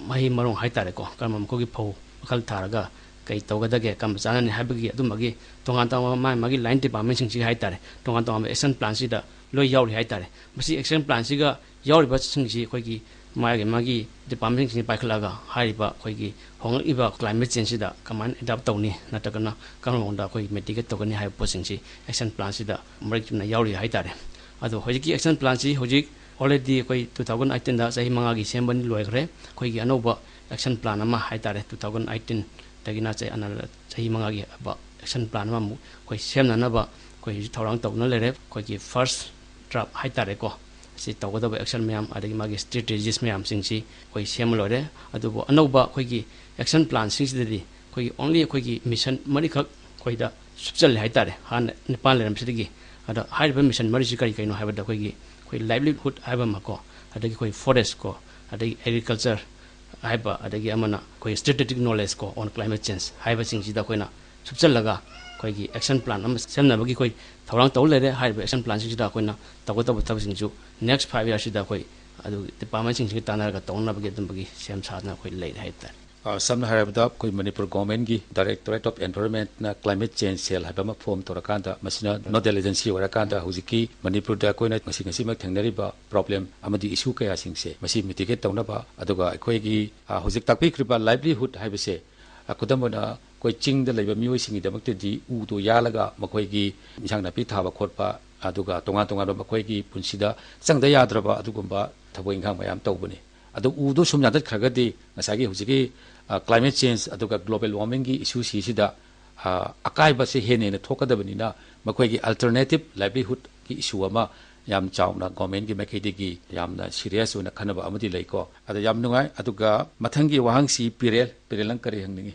ꯃꯍꯩ ꯃꯔꯣꯡ ꯍꯥꯏ ꯇꯥꯔꯦꯀꯣ, ꯀꯔꯝꯕ ꯃꯈꯜꯒꯤ ꯐꯧ ꯃꯈꯜ ꯊꯥꯔꯒ ꯀꯩ ꯇꯧꯒꯗꯒꯦ, ꯀꯔꯝꯕ ꯆꯥꯟꯅꯅꯤ ꯍꯥꯏꯕꯒꯤ ꯑꯗꯨꯝꯕꯒꯤ ꯇꯣꯉꯥꯟ ꯇꯣꯉꯥꯟꯕ ꯃꯥꯒꯤ ꯃꯥꯒꯤ line departmentꯁꯤꯡꯁꯤꯒꯤ ꯍꯥꯏ ꯇꯥꯔꯦ, ꯇꯣꯉꯥꯟ ꯇꯣꯉꯥꯟꯕ action planꯁꯤꯗ ꯂꯣꯏ ꯌꯥꯎꯔꯤ ꯍꯥꯏ ꯇꯥꯔꯦ꯫ ꯃꯁꯤ action planꯁꯤꯒ ꯌꯥꯎꯔꯤꯕꯁꯤꯡꯁꯤ ꯑꯩꯈꯣꯏꯒꯤ ꯃꯥꯒꯤ ꯃꯥꯒꯤ departmentꯁꯤꯡꯁꯤ ꯄꯥꯏꯈꯠꯂꯒ ꯍꯥꯏꯔꯤꯕ ꯑꯩꯈꯣꯏꯒꯤ ꯍꯣꯡꯂꯛꯂꯤꯕ climate changeꯁꯤꯗ ꯀꯃꯥꯏꯅ adapt ꯇꯧꯅꯤ, ꯅꯠꯇ꯭ꯔꯒꯅ ꯀꯔꯝꯕ ꯃꯑꯣꯡꯗ ꯑꯩꯈꯣꯏ mitigate ꯇꯧꯒꯅꯤ ꯍꯥꯏꯕ ꯄꯣꯠꯁꯤꯡꯁꯤ action planꯁꯤꯗ ꯃꯔꯤꯛ ꯆꯨꯝꯅ ꯌꯥꯎꯔꯤ ꯍꯥꯏ ꯇꯥꯔꯦ꯫ ꯑꯗꯣ ꯍꯧꯖꯤꯛꯀꯤ action planꯁꯤ ꯍꯧꯖꯤꯛ already ꯑꯩꯈꯣꯏ two thousand eighteenꯗ ꯆꯍꯤ ꯃꯉꯥꯒꯤ ꯁꯦꯝꯕꯅꯤ, ꯂꯣꯏꯈ꯭ꯔꯦ꯫ ꯑꯩꯈꯣꯏꯒꯤ ꯑꯅꯧꯕ action plan ꯑꯃ ꯍꯥꯏꯇꯥꯔꯦ, two thousand eighteenꯗꯒꯤꯅ ꯆꯍꯤ ꯑꯅ-, ꯆꯍꯤ ꯃꯉꯥꯒꯤ ꯑꯣꯏꯕ action plan ꯑꯃꯃꯨꯛ ꯑꯩꯈꯣꯏ ꯁꯦꯝꯅꯅꯕ ꯑꯩꯈꯣꯏ ꯍꯧꯖꯤꯛ ꯊꯧꯔꯥꯡ ꯇꯧꯗꯨꯅ ꯂꯩꯔꯦ꯫ ꯑꯩꯈꯣꯏꯒꯤ first draft ꯍꯥꯏꯇꯥꯔꯦꯀꯣ, ꯑꯁꯤ ꯇꯧꯒꯗꯕ action ꯃꯌꯥꯝ ꯑꯗꯒꯤ ꯃꯥꯒꯤ strategies ꯃꯌꯥꯝꯁꯤꯡꯁꯤ ꯑꯩꯈꯣꯏ ꯁꯦꯝꯃ ꯂꯣꯏꯔꯦ꯫ ꯑꯗꯨꯕꯨ ꯑꯅꯧꯕ ꯑꯩꯈꯣꯏꯒꯤ action planꯁꯤꯡꯁꯤꯗꯗꯤ ꯑꯩꯈꯣꯏꯒꯤ only ꯑꯩꯈꯣꯏꯒꯤ mission ꯃꯔꯤꯈꯛ ꯑꯩꯈꯣꯏꯗ ꯁꯨꯞꯆꯜꯂꯦ ꯍꯥꯏꯇꯥꯔꯦ, ꯍꯥꯟꯅ ꯅꯤꯄꯥꯟ ꯂꯩꯔꯝꯕꯁꯤꯗꯒꯤ꯫ ꯑꯗ ꯍꯥꯏꯔꯤꯕ mission ꯃꯔꯤꯁꯤ ꯀꯔꯤ ꯀꯔꯤꯅꯣ ꯍꯥꯏꯕꯗ ꯑꯩꯈꯣꯏꯒꯤ, ꯑꯩꯈꯣꯏ livelihood ꯍꯥꯏꯕ ꯑꯃ ꯀꯣ, ꯑꯗꯒꯤ ꯑꯩꯈꯣꯏ forest ꯀꯣ, ꯑꯗꯒꯤ agriculture ꯍꯥꯏꯕ, ꯑꯗꯒꯤ ꯑꯃꯅ ꯑꯩꯈꯣꯏ strategic knowledge ꯀꯣ on climate change ꯍꯥꯏꯕꯁꯤꯡꯁꯤꯗ ꯑꯩꯈꯣꯏꯅ ꯁꯨꯞꯆꯜꯂꯒ ꯑꯩꯈꯣꯏꯒꯤ action plan ꯑꯃ ꯁꯦꯝꯅꯕꯒꯤ ꯑꯩꯈꯣꯏ ꯊꯧꯔꯥꯡ ꯇꯧ ꯂꯩꯔꯦ꯫ ꯍꯥꯏꯔꯤꯕ action planꯁꯤꯡꯁꯤꯗ ꯑꯩꯈꯣꯏꯅ ꯇꯧꯒꯗꯕ ꯊꯕꯛꯁꯤꯡꯁꯨ next five yearsꯁꯤꯗ ꯑꯩꯈꯣꯏ ꯑꯗꯨ departmentꯁꯤꯡꯁꯤꯒ ꯇꯥꯟꯅꯔꯒ ꯇꯧꯅꯕꯒꯤ ꯑꯗꯨꯝꯕꯒꯤ ꯁꯦꯝ ꯁꯥꯗꯅ ꯑꯩꯈꯣꯏ ꯂꯩꯔꯦ ꯍꯥꯏꯕ ꯇꯥꯔꯦ꯫ ꯑ, ꯁꯝꯅ ꯍꯥꯏꯔꯕꯗ, ꯑꯩꯈꯣꯏ Manipur governmentꯀꯤ Directorate of Environmentꯅ climate change cell ꯍꯥꯏꯕ ꯑꯃ form ꯇꯧꯔꯀꯥꯟꯗ, ꯃꯁꯤꯅ nodal agency ꯑꯣꯏꯔꯀꯥꯟꯗ, ꯍꯧꯖꯤꯛꯀꯤ ꯃꯅꯤꯄꯨꯔꯗ ꯑꯩꯈꯣꯏꯅ ꯉꯁꯤ ꯉꯁꯤꯃꯛ ꯊꯦꯡꯅꯔꯤꯕ problem ꯑꯃꯗꯤ issue ꯀꯌꯥꯁꯤꯡꯁꯦ ꯃꯁꯤ mitigate ꯇꯧꯅꯕ, ꯑꯗꯨꯒ ꯑꯩꯈꯣꯏꯒꯤ, ꯑ, ꯍꯧꯖꯤꯛ ꯇꯥꯛꯄꯤꯈ꯭ꯔꯤꯕ livelihood ꯍꯥꯏꯕꯁꯦ, ꯑ, ꯈꯨꯗꯝ ꯑꯣꯏꯅ ꯑꯩꯈꯣꯏ ꯆꯤꯡꯗ ꯂꯩꯕ ꯃꯤꯑꯣꯏꯁꯤꯡꯒꯤꯗꯃꯛꯇꯗꯤ ꯎꯗꯣ ꯌꯥꯜꯂꯒ ꯃꯈꯣꯏꯒꯤ ꯏꯟꯁꯥꯡ ꯅꯥꯄꯤ ꯊꯥꯕ ꯈꯣꯠꯄ, ꯑꯗꯨꯒ ꯇꯣꯉꯥꯟ ꯇꯣꯉꯥꯟꯕ ꯃꯈꯣꯏꯒꯤ ꯄꯨꯟꯁꯤꯗ ꯆꯪꯗ ꯌꯥꯗ꯭ꯔꯕ ꯑꯗꯨꯒꯨꯝꯕ ꯊꯕꯛ ꯏꯟꯈꯥꯡ ꯃꯌꯥꯝ ꯇꯧꯕꯅꯤ꯫ ꯑꯗꯣ ꯎꯗꯣ ꯁꯨꯝ ꯌꯥꯟꯊꯠꯈ꯭ꯔꯒꯗꯤ ꯉꯁꯥꯏꯒꯤ ꯍꯧꯖꯤꯛꯀꯤ, ꯑ, climate change ꯑꯗꯨꯒ global warmingꯒꯤ issueꯁꯤꯡꯁꯤꯗ, ꯑ, ꯑꯀꯥꯏꯕꯁꯦ ꯍꯦꯟꯅ ꯍꯦꯟꯅ ꯊꯣꯛꯀꯗꯕꯅꯤꯅ, ꯃꯈꯣꯏꯒꯤ alternative livelihoodꯀꯤ issue ꯑꯃ ꯌꯥꯝ ꯆꯥꯎꯅ governmentꯀꯤ ꯃꯥꯏꯀꯩꯗꯒꯤ ꯌꯥꯝꯅ serious ꯑꯣꯏꯅ ꯈꯟꯅꯕ ꯑꯃꯗꯤ ꯂꯩꯀꯣ꯫ ꯑꯗꯣ ꯌꯥꯝ ꯅꯨꯡꯉꯥꯏ꯫ ꯑꯗꯨꯒ ꯃꯊꯪꯒꯤ ꯋꯥꯍꯪꯁꯤ ꯄꯤꯔꯦꯜ, ꯄꯤꯔꯦꯜ, ꯅꯪ ꯀꯔꯤ ꯍꯪꯅꯤꯡꯉꯤ?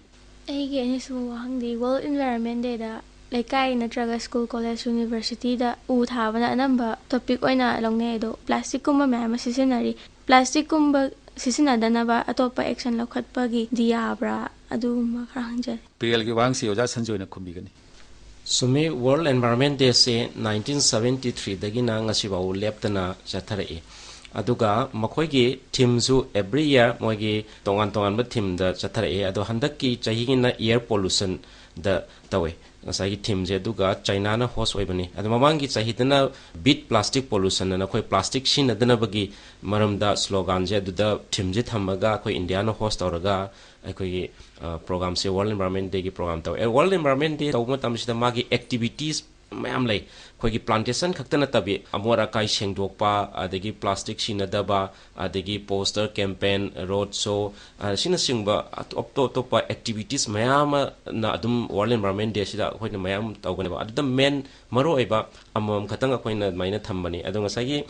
ꯑꯩꯒꯤ ꯑꯅꯤꯁꯨꯕ ꯋꯥꯍꯪꯗꯤ, World Environment Dayꯗ ꯂꯩꯀꯥꯏ ꯅꯠꯇ꯭ꯔꯒ school, college, universityꯗ ꯎ ꯊꯥꯕꯅ ꯑꯅꯝꯕ topic ꯑꯣꯏꯅ ꯂꯧꯅꯩ꯫ ꯑꯗꯣ plasticꯀꯨꯝꯕ ꯃꯌꯥꯝ ꯑꯃ ꯁꯤꯖꯤꯟꯅꯔꯤ꯫ Plasticꯀꯨꯝꯕ ꯁꯤꯖꯤꯟꯅꯗꯅꯕ ꯑꯇꯣꯞꯄ action ꯂꯧꯈꯠꯄꯒꯤꯗꯤ ꯌꯥꯕ꯭ꯔꯥ? ꯑꯗꯨꯒꯨꯝꯕ ꯈꯔ ꯍꯪꯖꯔꯤ꯫ ꯄꯤꯔꯦꯜꯒꯤ ꯋꯥꯍꯪꯁꯤ ꯑꯣꯖꯥ ꯁꯟꯖꯣꯏꯅ ꯈꯨꯝꯕꯤꯒꯅꯤ꯫ ꯆꯨꯝꯃꯤ, World Environment Dayꯁꯦ nineteen seventy-threeꯗꯒꯤꯅ ꯉꯁꯤꯐꯥꯎ ꯂꯦꯞꯇꯅ ꯆꯠꯊꯔꯛꯏ꯫ ꯑꯗꯨꯒ ꯃꯈꯣꯏꯒꯤ themeꯁꯨ every year ꯃꯣꯏꯒꯤ ꯇꯣꯉꯥꯟ ꯇꯣꯉꯥꯟꯕ themeꯗ ꯆꯠꯊꯔꯛꯏ꯫ ꯑꯗꯣ ꯍꯟꯗꯛꯀꯤ ꯆꯍꯤꯒꯤꯅ air pollutionꯗ ꯇꯧꯋꯦ, ꯉꯁꯥꯏꯒꯤ themeꯁꯦ꯫ ꯑꯗꯨꯒ Chinaꯅ host ꯑꯣꯏꯕꯅꯤ꯫ ꯑꯗꯣ ꯃꯃꯥꯡꯒꯤ ꯆꯍꯤꯗꯅ Beat Plastic Pollution ꯑꯅ ꯑꯩꯈꯣꯏ plastic ꯁꯤꯖꯤꯟꯅꯗꯅꯕꯒꯤ ꯃꯔꯝꯗ sloganꯁꯦ, ꯑꯗꯨꯗ themeꯁꯦ ꯊꯝꯃꯒ ꯑꯩꯈꯣꯏ ꯏꯟꯗꯤꯌꯥꯅ host ꯇꯧꯔꯒ ꯑꯩꯈꯣꯏꯒꯤ, ꯑ, programꯁꯦ World Environment Dayꯒꯤ program ꯇꯧꯋꯦ꯫ ꯑꯦ, World Environment Day ꯇꯧꯕ ꯃꯇꯝꯁꯤꯗ ꯃꯥꯒꯤ activities ꯃꯌꯥꯝ ꯂꯩ꯫ ꯑꯩꯈꯣꯏꯒꯤ plantation ꯈꯛꯇ ꯅꯠꯇꯕꯤ, ꯑꯃꯣꯠ ꯑꯀꯥꯏ ꯁꯦꯡꯗꯣꯛꯄ, ꯑꯗꯒꯤ plastic ꯁꯤꯖꯤꯟꯅꯗꯕ, ꯑꯗꯒꯤ poster campaign, road show, ꯑꯁꯤꯅꯆꯤꯡꯕ ꯑꯇꯣꯞ ꯑꯇꯣꯞꯄ activities ꯃꯌꯥꯝ ꯑꯃꯅ ꯑꯗꯨꯝ World Environment Day ꯁꯤꯗ ꯑꯩꯈꯣꯏꯅ ꯃꯌꯥꯝ ꯇꯧꯒꯅꯦꯕ꯫ ꯑꯗꯨꯗ main ꯃꯔꯨ ꯑꯣꯏꯕ ꯑꯃꯃꯝ ꯈꯛꯇꯪ ꯑꯩꯈꯣꯏꯅ ꯑꯗꯨꯃꯥꯏꯅ ꯊꯝꯕꯅꯤ꯫ ꯑꯗꯣ ꯉꯁꯥꯏꯒꯤ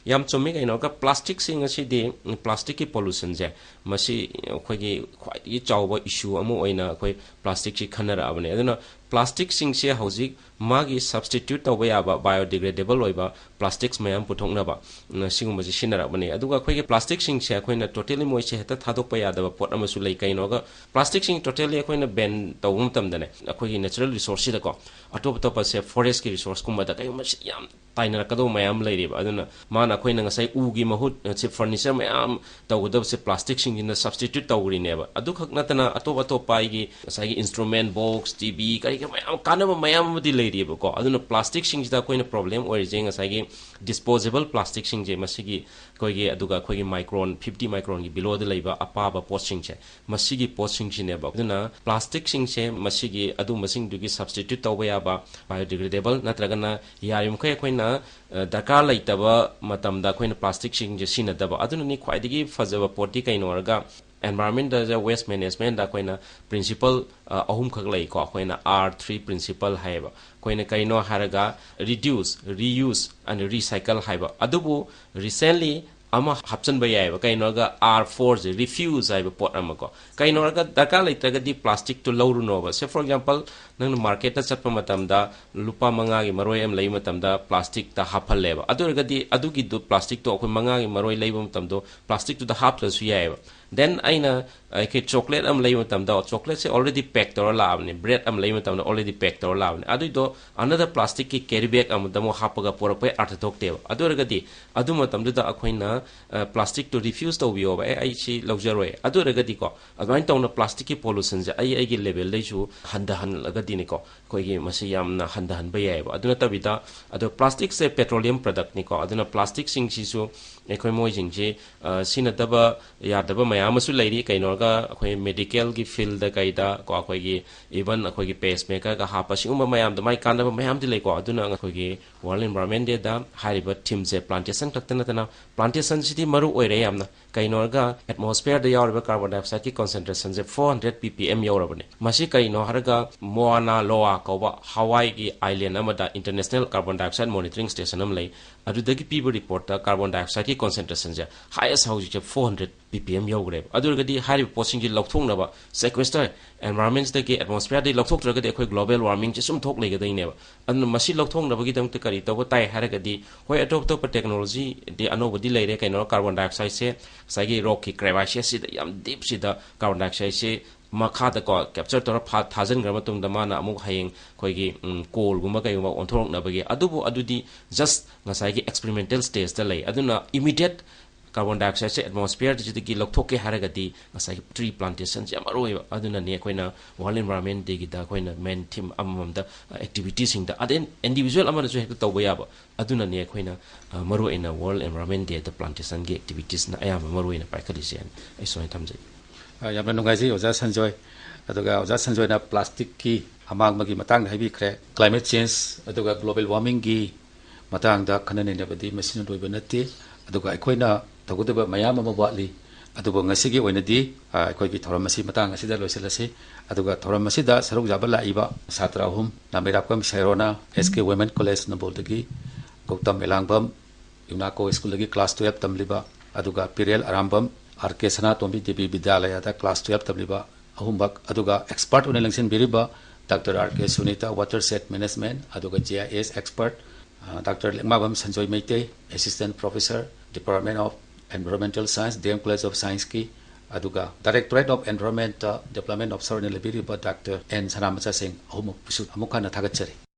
ꯌꯥꯝ ꯆꯨꯝꯃꯤ, ꯀꯩꯅꯣꯒ plastic ꯁꯤꯡ ꯑꯁꯤꯗꯤ, plastic ꯀꯤ pollution ꯁꯦ, ꯃꯁꯤ ꯑꯩꯈꯣꯏꯒꯤ ꯈ꯭ꯋꯥꯏꯗꯒꯤ ꯆꯥꯎꯕ issue ꯑꯃ ꯑꯣꯏꯅ ꯑꯩꯈꯣꯏ plastic ꯁꯤ ꯈꯟꯅꯔꯛꯑꯕꯅꯦ꯫ ꯑꯗꯨꯅ plastic ꯁꯤꯡꯁꯦ ꯍꯧꯖꯤꯛ ꯃꯥꯒꯤ substitute ꯇꯧꯕ ꯌꯥꯕ biodegradable ꯑꯣꯏꯕ plastics ꯃꯌꯥꯝ ꯄꯨꯊꯣꯛꯅꯕ, ꯎꯝ, ꯁꯤꯒꯨꯝꯕꯁꯤ ꯁꯤꯖꯤꯟꯅꯔꯛꯄꯅꯤ꯫ ꯑꯗꯨꯒ ꯑꯩꯈꯣꯏꯒꯤ plastic ꯁꯤꯡꯁꯦ ꯑꯩꯈꯣꯏꯅ totally ꯃꯣꯏꯁꯦ ꯍꯦꯛꯇ ꯊꯥꯗꯣꯛꯄ ꯌꯥꯗꯕ ꯄꯣꯠ ꯑꯃꯁꯨ ꯂꯩ꯫ ꯀꯩꯅꯣꯒ plastic ꯁꯤꯡ totally ꯑꯩꯈꯣꯏꯅ ban ꯇꯧꯕ ꯃꯇꯝꯗꯅꯦ, ꯑꯩꯈꯣꯏꯒꯤ natural resource ꯁꯤꯗꯀꯣ, ꯑꯇꯣꯞ ꯑꯇꯣꯞꯄꯁꯦ forest ꯀꯤ resource ꯀꯨꯝꯕꯗ ꯀꯩꯒꯨꯝꯕ ꯁꯤ ꯌꯥꯝ ꯇꯥꯏꯅꯔꯛꯀꯗꯧꯕ ꯃꯌꯥꯝ ꯂꯩꯔꯤꯕ꯫ ꯑꯗꯨꯅ ꯃꯥꯅ ꯑꯩꯈꯣꯏꯅ ꯉꯁꯥꯏ ꯎꯒꯤ ꯃꯍꯨꯠ, ꯑ, ꯁꯤ furniture ꯃꯌꯥꯝ ꯇꯧꯒꯗꯕꯁꯦ plastic ꯁꯤꯡꯁꯤꯅ substitute ꯇꯧꯈ꯭ꯔꯤꯅꯦꯕ꯫ ꯑꯗꯨꯈꯛ ꯅꯠꯇꯅ ꯑꯇꯣꯞ ꯑꯇꯣꯞꯄ ꯑꯩꯒꯤ ꯉꯁꯥꯏꯒꯤ instrument box, T V, ꯀꯔꯤ ꯀꯔꯤ ꯃꯌꯥꯝ ꯀꯥꯟꯅꯕ ꯃꯌꯥꯝ ꯑꯃꯗꯤ ꯂꯩꯔꯤꯕꯀꯣ꯫ ꯑꯗꯨꯅ plastic ꯁꯤꯡꯁꯤꯗ ꯑꯩꯈꯣꯏꯅ problem ꯑꯣꯏꯔꯤꯁꯦ ꯉꯁꯥꯏꯒꯤ disposable plastic ꯁꯤꯡꯁꯦ, ꯃꯁꯤꯒꯤ ꯑꯩꯈꯣꯏꯒꯤ, ꯑꯗꯨꯒ ꯑꯩꯈꯣꯏꯒꯤ micron, fifty micron ꯒꯤ below ꯗ ꯂꯩꯕ ꯑꯄꯥꯕ ꯄꯣꯠꯁꯤꯡꯁꯦ, ꯃꯁꯤꯒꯤ ꯄꯣꯠꯁꯤꯡꯁꯤꯅꯦꯕ꯫ ꯑꯗꯨꯅ plastic ꯁꯤꯡꯁꯦ ꯃꯁꯤꯒꯤ ꯑꯗꯨꯝꯕꯁꯤꯡꯗꯨꯒꯤ substitute ꯇꯧꯕ ꯌꯥꯕ biodegradable ꯅꯠꯇ꯭ꯔꯒꯅ ꯌꯥꯔꯤꯕꯃꯈꯩ ꯑꯩꯈꯣꯏꯅ, ꯑ, ꯗꯔꯀꯥꯔ ꯂꯩꯇꯕ ꯃꯇꯝꯗ ꯑꯩꯈꯣꯏꯅ plastic ꯁꯤꯡꯁꯦ ꯁꯤꯖꯤꯟꯅꯗꯕ꯫ ꯑꯗꯨꯅꯅꯤ ꯈ꯭ꯋꯥꯏꯗꯒꯤ ꯐꯖꯕ ꯄꯣꯠꯇꯤ ꯀꯩꯅꯣ ꯍꯥꯏꯔꯒ environment ꯗ, waste management ꯗ ꯑꯩꯈꯣꯏꯅ principle, ꯑ, ꯑꯍꯨꯝꯈꯛ ꯂꯩꯀꯣ꯫ ꯑꯩꯈꯣꯏꯅ R three principle ꯍꯥꯏꯌꯦꯕ꯫ ꯑꯩꯈꯣꯏꯅ ꯀꯩꯅꯣ ꯍꯥꯏꯔꯒ reduce, reuse and recycle ꯍꯥꯏꯕ꯫ ꯑꯗꯨꯕꯨ recently ꯑꯃ ꯍꯥꯞꯆꯤꯟꯕ ꯌꯥꯏꯑꯕ꯫ ꯀꯩꯅꯣꯒ R four ꯁꯦ, refuse ꯍꯥꯏꯕ ꯄꯣꯠ ꯑꯃ ꯀꯣ꯫ ꯀꯩꯅꯣꯒ ꯗꯔꯀꯥꯔ ꯂꯩꯇ꯭ꯔꯒꯗꯤ plastic ꯇꯨ ꯂꯧꯔꯨꯅꯣꯕ꯫ Say for example, ꯅꯪꯅ market ꯇ ꯆꯠꯄ ꯃꯇꯝꯗ ꯂꯨꯄꯥ ꯃꯉꯥꯒꯤ ꯃꯔꯣꯏ ꯑꯃ ꯂꯩꯕ ꯃꯇꯝꯗ plastic ꯇ ꯍꯥꯞꯍꯜꯂꯦꯕ꯫ ꯑꯗꯨ ꯑꯣꯏꯔꯒꯗꯤ ꯑꯗꯨꯒꯤꯗꯨ plastic ꯇꯣ ꯑꯩꯈꯣꯏ ꯃꯉꯥꯒꯤ ꯃꯔꯣꯏ ꯂꯩꯕ ꯃꯇꯝꯗꯣ plastic ꯇꯨꯗ ꯍꯥꯞꯇ꯭ꯔꯁꯨ ꯌꯥꯏꯑꯕ꯫ Then ꯑꯩꯅ ꯑꯩꯈꯣꯏ chocolate ꯑꯃ ꯂꯩꯕ ꯃꯇꯝꯗ, chocolate ꯁꯦ already pack ꯇꯧꯔ ꯂꯥꯛꯑꯕꯅꯤ, bread ꯑꯃ ꯂꯩꯕ ꯃꯇꯝꯗ already pack ꯇꯧꯔ ꯂꯥꯛꯑꯕꯅꯤ꯫ ꯑꯗꯨꯏꯗꯣ another plastic ꯀꯤ carry bag ꯑꯃꯗ ꯑꯃꯨꯛ ꯍꯥꯞꯄꯒ ꯄꯨꯔꯛꯄꯩ ꯑꯔꯊ ꯊꯣꯛꯇꯦꯕ꯫ ꯑꯗꯨ ꯑꯣꯏꯔꯒꯗꯤ ꯑꯗꯨ ꯃꯇꯝꯗꯨꯗ ꯑꯩꯈꯣꯏꯅ, ꯑ, plastic ꯇꯨ refuse ꯇꯧꯕꯤꯌꯣꯕ, "ꯑꯦ, ꯑꯩ ꯁꯤ ꯂꯧꯖꯔꯣꯏ"꯫ ꯑꯗꯨ ꯑꯣꯏꯔꯒꯗꯤꯀꯣ, ꯑꯗꯨꯃꯥꯏꯅ ꯇꯧꯅ plastic ꯀꯤ pollution ꯁꯦ ꯑꯩ ꯑꯩꯒꯤ level ꯗꯩꯁꯨ ꯍꯟꯊꯍꯜꯂꯒꯗꯤꯅꯤꯀꯣ, ꯑꯩꯈꯣꯏꯒꯤ ꯃꯁꯤ ꯌꯥꯝꯅ ꯍꯟꯊꯍꯟꯕ ꯌꯥꯏꯑꯕ꯫ ꯑꯗꯨ ꯅꯠꯇꯕꯤꯗ, ꯑꯗꯣ plastic ꯁꯦ petroleum product ꯅꯤꯀꯣ, ꯑꯗꯨꯅ plastic ꯁꯤꯡꯁꯤꯁꯨ ꯑꯩꯈꯣꯏ ꯃꯣꯏꯁꯤꯡꯁꯤ, ꯑ, ꯁꯤꯖꯤꯟꯅꯗꯕ ꯌꯥꯗꯕ ꯃꯌꯥꯝ ꯃꯌꯥꯝ ꯑꯃꯁꯨ ꯂꯩꯔꯤ꯫ ꯀꯩꯅꯣꯒ ꯑꯩꯈꯣꯏ ꯃꯦꯗꯤꯀꯦꯜꯒꯤ ꯐꯤꯜꯗ ꯀꯩꯗ ꯀꯣ, ꯑꯩꯈꯣꯏꯒꯤ ꯏꯚꯟ ꯑꯩꯈꯣꯏꯒꯤ ꯄꯦꯁ ꯃꯦꯀꯔꯒ ꯍꯥꯞꯄ, ꯁꯤꯒꯨꯝꯕ ꯃꯌꯥꯝꯗꯣ ꯃꯥꯏ ꯀꯥꯟꯅꯕ ꯃꯌꯥꯝꯗꯤ ꯂꯩꯀꯣ꯫ ꯑꯗꯨꯅ ꯑꯩꯈꯣꯏꯒꯤ ꯋꯥꯔꯜ ꯏꯟꯚꯥꯏꯔꯣꯟꯃꯦꯟ ꯗꯦꯗ ꯍꯥꯏꯔꯤꯕ ꯊꯤꯝꯁꯦ ꯄ꯭ꯂꯥꯟꯇꯦꯁꯟ ꯈꯛꯇ ꯅꯠꯇꯅ, ꯄ꯭ꯂꯥꯟꯇꯦꯁꯟꯁꯤꯗꯤ ꯃꯔꯨ ꯑꯣꯏꯔꯦ ꯌꯥꯝꯅ꯫ ꯀꯩꯅꯣ ꯍꯥꯏꯔꯒ ꯑꯦꯠꯃꯣꯁꯐꯤꯌꯔꯗ ꯌꯥꯎꯔꯤꯕ ꯀꯥꯔꯕꯣꯟ ꯗꯥꯏꯑꯣꯛꯁꯥꯏꯗꯀꯤ ꯀꯣꯟꯁꯦꯟꯇ꯭ꯔꯦꯁꯟꯁꯦ ꯐꯣꯔ ꯍꯟꯗ꯭ꯔꯦꯠ ꯄꯤ ꯄꯤ ꯑꯦꯝ ꯌꯧꯔꯕꯅꯦ꯫ ꯃꯁꯤ ꯀꯩꯅꯣ ꯍꯥꯏꯔꯒ ꯃꯣꯑꯥꯅꯥ ꯂꯣꯑꯥ ꯀꯧꯕ ꯍꯋꯥꯏꯒꯤ ꯑꯥꯏꯂꯦꯟ ꯑꯃꯗ international carbon dioxide monitoring station ꯑꯃ ꯂꯩ꯫ ꯑꯗꯨꯗꯒꯤ ꯄꯤꯕ ꯔꯤꯄꯣꯔꯠꯇ ꯀꯥꯔꯕꯣꯟ ꯗꯥꯏꯑꯣꯛꯁꯥꯏꯗꯀꯤ ꯀꯣꯟꯁꯦꯟꯇ꯭ꯔꯦꯁꯟꯁꯦ ꯍꯥꯏꯌꯦꯁ ꯍꯧꯖꯤꯛꯁꯦ ꯐꯣꯔ ꯍꯟꯗ꯭ꯔꯦꯠ ꯄꯤ ꯄꯤ ꯑꯦꯝ ꯌꯧꯈ꯭ꯔꯦꯕ꯫ ꯑꯗꯨ ꯑꯣꯏꯔꯒꯗꯤ ꯍꯥꯏꯔꯤꯕ ꯄꯣꯠꯁꯤꯡꯁꯤ ꯂꯧꯊꯣꯛꯅꯕ, ꯁꯦꯀ꯭ꯋꯦꯁꯇꯔ, ꯑꯦꯟꯚꯥꯏꯔꯣꯟꯃꯦꯟꯁꯤꯗꯒꯤ, ꯑꯦꯠꯃꯣꯁꯐꯤꯌꯔꯗꯒꯤ ꯂꯧꯊꯣꯛꯇ꯭ꯔꯒꯗꯤ ꯑꯩꯈꯣꯏ ꯒ꯭ꯂꯣꯕꯦꯜ ꯋꯥꯔꯃꯤꯡꯁꯦ ꯁꯨꯝ ꯊꯣꯛ ꯂꯩꯒꯗꯣꯏꯅꯦꯕ꯫ ꯑꯗꯨꯅ ꯃꯁꯤ ꯂꯧꯊꯣꯛꯅꯕꯒꯤꯗꯃꯛꯇ ꯀꯔꯤ ꯇꯧꯕ ꯇꯥꯏ ꯍꯥꯏꯔꯒꯗꯤ, ꯍꯣꯏ, ꯑꯇꯣꯞ ꯑꯇꯣꯞꯄ ꯇꯦꯛꯅꯣꯂꯣꯖꯤꯗꯤ ꯑꯅꯧꯕꯗꯤ ꯂꯩꯔꯦ꯫ ꯀꯩꯅꯣ, ꯀꯥꯔꯕꯣꯟ ꯗꯥꯏꯑꯣꯛꯁꯥꯏꯗꯁꯦ ꯉꯁꯥꯏꯒꯤ ꯔꯣꯛꯀꯤ ꯀ꯭ꯔꯦꯚꯥꯏꯁꯦꯁꯁꯤꯗ, ꯌꯥꯝ ꯗꯤꯞꯁꯤꯗ ꯀꯥꯔꯕꯣꯟ ꯗꯥꯏꯑꯣꯛꯁꯥꯏꯗꯁꯦ ꯃꯈꯥꯗꯀꯣ ꯀꯦꯞꯆꯔ ꯇꯧꯔ ꯐꯥ-, ꯊꯥꯖꯤꯟꯈ꯭ꯔ ꯃꯇꯨꯡꯗ ꯃꯥꯅ ꯑꯃꯨꯛ ꯍꯌꯦꯡ ꯑꯩꯈꯣꯏꯒꯤ, ꯎꯝ, ꯀꯣꯜꯒꯨꯝꯕ ꯀꯩꯒꯨꯝꯕ ꯑꯣꯟꯊꯣꯔꯛꯅꯕꯒꯤ꯫ ꯑꯗꯨꯕꯨ ꯑꯗꯨꯗꯤ ꯖꯁ ꯉꯁꯥꯏꯒꯤ ꯑꯦꯛꯁꯄꯦꯔꯤꯃꯦꯟꯇꯦꯜ ꯁ꯭ꯇꯦꯖꯇ ꯂꯩ꯫ ꯑꯗꯨꯅ ꯏꯃꯤꯗꯤꯌꯦꯠ ꯀꯥꯔꯕꯣꯟ ꯗꯥꯏꯑꯣꯛꯁꯥꯏꯗꯁꯦ ꯑꯦꯠꯃꯣꯁꯐꯤꯌꯔꯁꯤꯗꯒꯤ ꯂꯧꯊꯣꯛꯀꯦ ꯍꯥꯏꯔꯒꯗꯤ ꯉꯁꯥꯏꯒꯤ ꯇ꯭ꯔꯤ ꯄ꯭ꯂꯥꯟꯇꯦꯁꯟꯁꯦ ꯌꯥꯝ ꯃꯔꯨ ꯑꯣꯏꯕ꯫ ꯑꯗꯨꯅꯅꯦ ꯑꯩꯈꯣꯏꯅ ꯋꯥꯔꯜ ꯏꯟꯚꯥꯏꯔꯣꯟꯃꯦꯟ ꯗꯦꯒꯤꯗ ꯑꯩꯈꯣꯏꯅ ꯃꯦꯟ ꯊꯤꯝ ꯑꯃꯃꯝꯗ, ꯑ, ꯑꯦꯛꯇꯤꯚꯤꯇꯤꯁꯤꯡꯗ, ꯑꯗꯩ ꯏꯟꯗꯤꯕꯤꯖꯨꯋꯦꯜ ꯑꯃꯅꯁꯨ ꯍꯦꯛꯇ ꯇꯧꯕ ꯌꯥꯕ꯫ ꯑꯗꯨꯅꯅꯦ ꯑꯩꯈꯣꯏꯅ, ꯑ, ꯃꯔꯨꯑꯣꯏꯅ ꯋꯥꯔꯜ ꯏꯟꯚꯥꯏꯔꯣꯟꯃꯦꯟ ꯗꯦꯗ ꯄ꯭ꯂꯥꯟꯇꯦꯁꯟꯒꯤ ꯑꯦꯛꯇꯤꯚꯤꯇꯤꯁꯅ ꯑꯌꯥꯝꯕ ꯃꯔꯨꯑꯣꯏꯅ ꯄꯥꯏꯈꯠꯂꯤꯁꯦ ꯍꯥꯏꯅ ꯑꯩ ꯁꯨꯃꯥꯏꯅ ꯊꯝꯖꯩ꯫ ꯑ, ꯌꯥꯝꯅ ꯅꯨꯡꯉꯥꯏꯖꯩ ꯑꯣꯖꯥ ꯁꯟꯖꯣꯏ꯫ ꯑꯗꯨꯒ ꯑꯣꯖꯥ ꯁꯟꯖꯣꯏꯅ ꯄ꯭ꯂꯥꯁꯇꯤꯛꯀꯤ ꯑꯃꯥꯡꯕꯒꯤ ꯃꯇꯥꯡꯗ ꯍꯥꯏꯕꯤꯈ꯭ꯔꯦ, ꯀ꯭ꯂꯥꯏꯃꯦꯠ ꯆꯦꯟꯖ ꯑꯗꯨꯒ ꯒ꯭ꯂꯣꯕꯦꯜ ꯋꯥꯔꯃꯤꯡꯒꯤ ꯃꯇꯥꯡꯗ ꯈꯟꯅ ꯅꯩꯅꯕꯗꯤ ꯃꯁꯤꯅ ꯂꯣꯏꯕ ꯅꯠꯇꯦ꯫ ꯑꯗꯨꯒ ꯑꯩꯈꯣꯏꯅ ꯇꯧꯒꯗꯕ ꯃꯌꯥꯝ ꯑꯃ ꯋꯥꯠꯂꯤ꯫ ꯑꯗꯨꯕꯨ ꯉꯁꯤꯒꯤ ꯑꯣꯏꯅꯗꯤ, ꯑ, ꯑꯩꯈꯣꯏꯒꯤ ꯊꯧꯔꯝ ꯑꯁꯤ ꯃꯇꯥꯡ ꯑꯁꯤꯗ ꯂꯣꯏꯁꯤꯜꯂꯁꯤ꯫ ꯑꯗꯨꯒ ꯊꯧꯔꯝ ꯑꯁꯤꯗ ꯁꯔꯨꯛ ꯌꯥꯕ ꯂꯥꯛꯏꯕ ꯁꯥꯇ꯭ꯔ ꯑꯍꯨꯝ, Nameirakpam Seirona, S K women college ꯅꯝꯕꯣꯜꯗꯒꯤ, ꯒꯧꯇꯝ ꯑꯦꯂꯥꯡꯕꯝ, ꯌꯨꯅꯥꯀꯣ ꯁ꯭ꯀꯨꯜꯗꯒꯤ ꯀ꯭ꯂꯥꯁ ꯇꯨꯌꯦꯜꯞ ꯇꯝꯂꯤꯕ, ꯑꯗꯨꯒ ꯄꯤꯔꯦꯜ ꯑꯔꯥꯝꯕꯝ, ꯑꯥꯔ ꯀꯦ ꯁꯅꯥꯇꯣꯝꯕꯤ ꯗꯦꯕꯤ ꯕꯤꯗ꯭ꯌꯥꯂꯌꯥꯗ ꯀ꯭ꯂꯥꯁ ꯇꯨꯌꯦꯜꯞ ꯇꯝꯂꯤꯕ ꯑꯍꯨꯝꯃꯛ, ꯑꯗꯨꯒ ꯑꯦꯛꯁꯄꯔꯠ ꯑꯣꯏꯅ ꯂꯦꯡꯁꯤꯟꯕꯤꯔꯤꯕ doctor R K Sunita, watershed management, ꯑꯗꯨꯒ ꯖꯤ ꯑꯥꯏ ꯑꯦꯁ ꯑꯦꯛꯁꯄꯔꯠ, ꯑ, doctor Lekmabam Sanjoy Meitei, assistant professor, department of environmental science, D M college of ꯁꯥꯏꯟꯁꯀꯤ, ꯑꯗꯨꯒ ꯗꯥꯏꯔꯦꯛꯇꯣꯔꯦꯠ ꯑꯣꯐ ꯑꯦꯟꯚꯥꯏꯔꯣꯟꯃꯦꯟꯠꯇ ꯗꯤꯄ꯭ꯂꯣꯃꯦꯟꯠ ꯑꯣꯐꯤꯁꯥꯔ ꯑꯣꯏꯅ ꯂꯩꯕꯤꯔꯤꯕ ꯗꯥꯛꯇꯔ ꯑꯦꯟ ꯁꯅꯥꯃꯆꯥ ꯁꯤꯡ ꯑꯍꯨꯝꯃꯛꯄꯨꯁꯨ ꯑꯃꯨꯛ ꯍꯟꯅ ꯊꯥꯒꯠꯆꯔꯤ꯫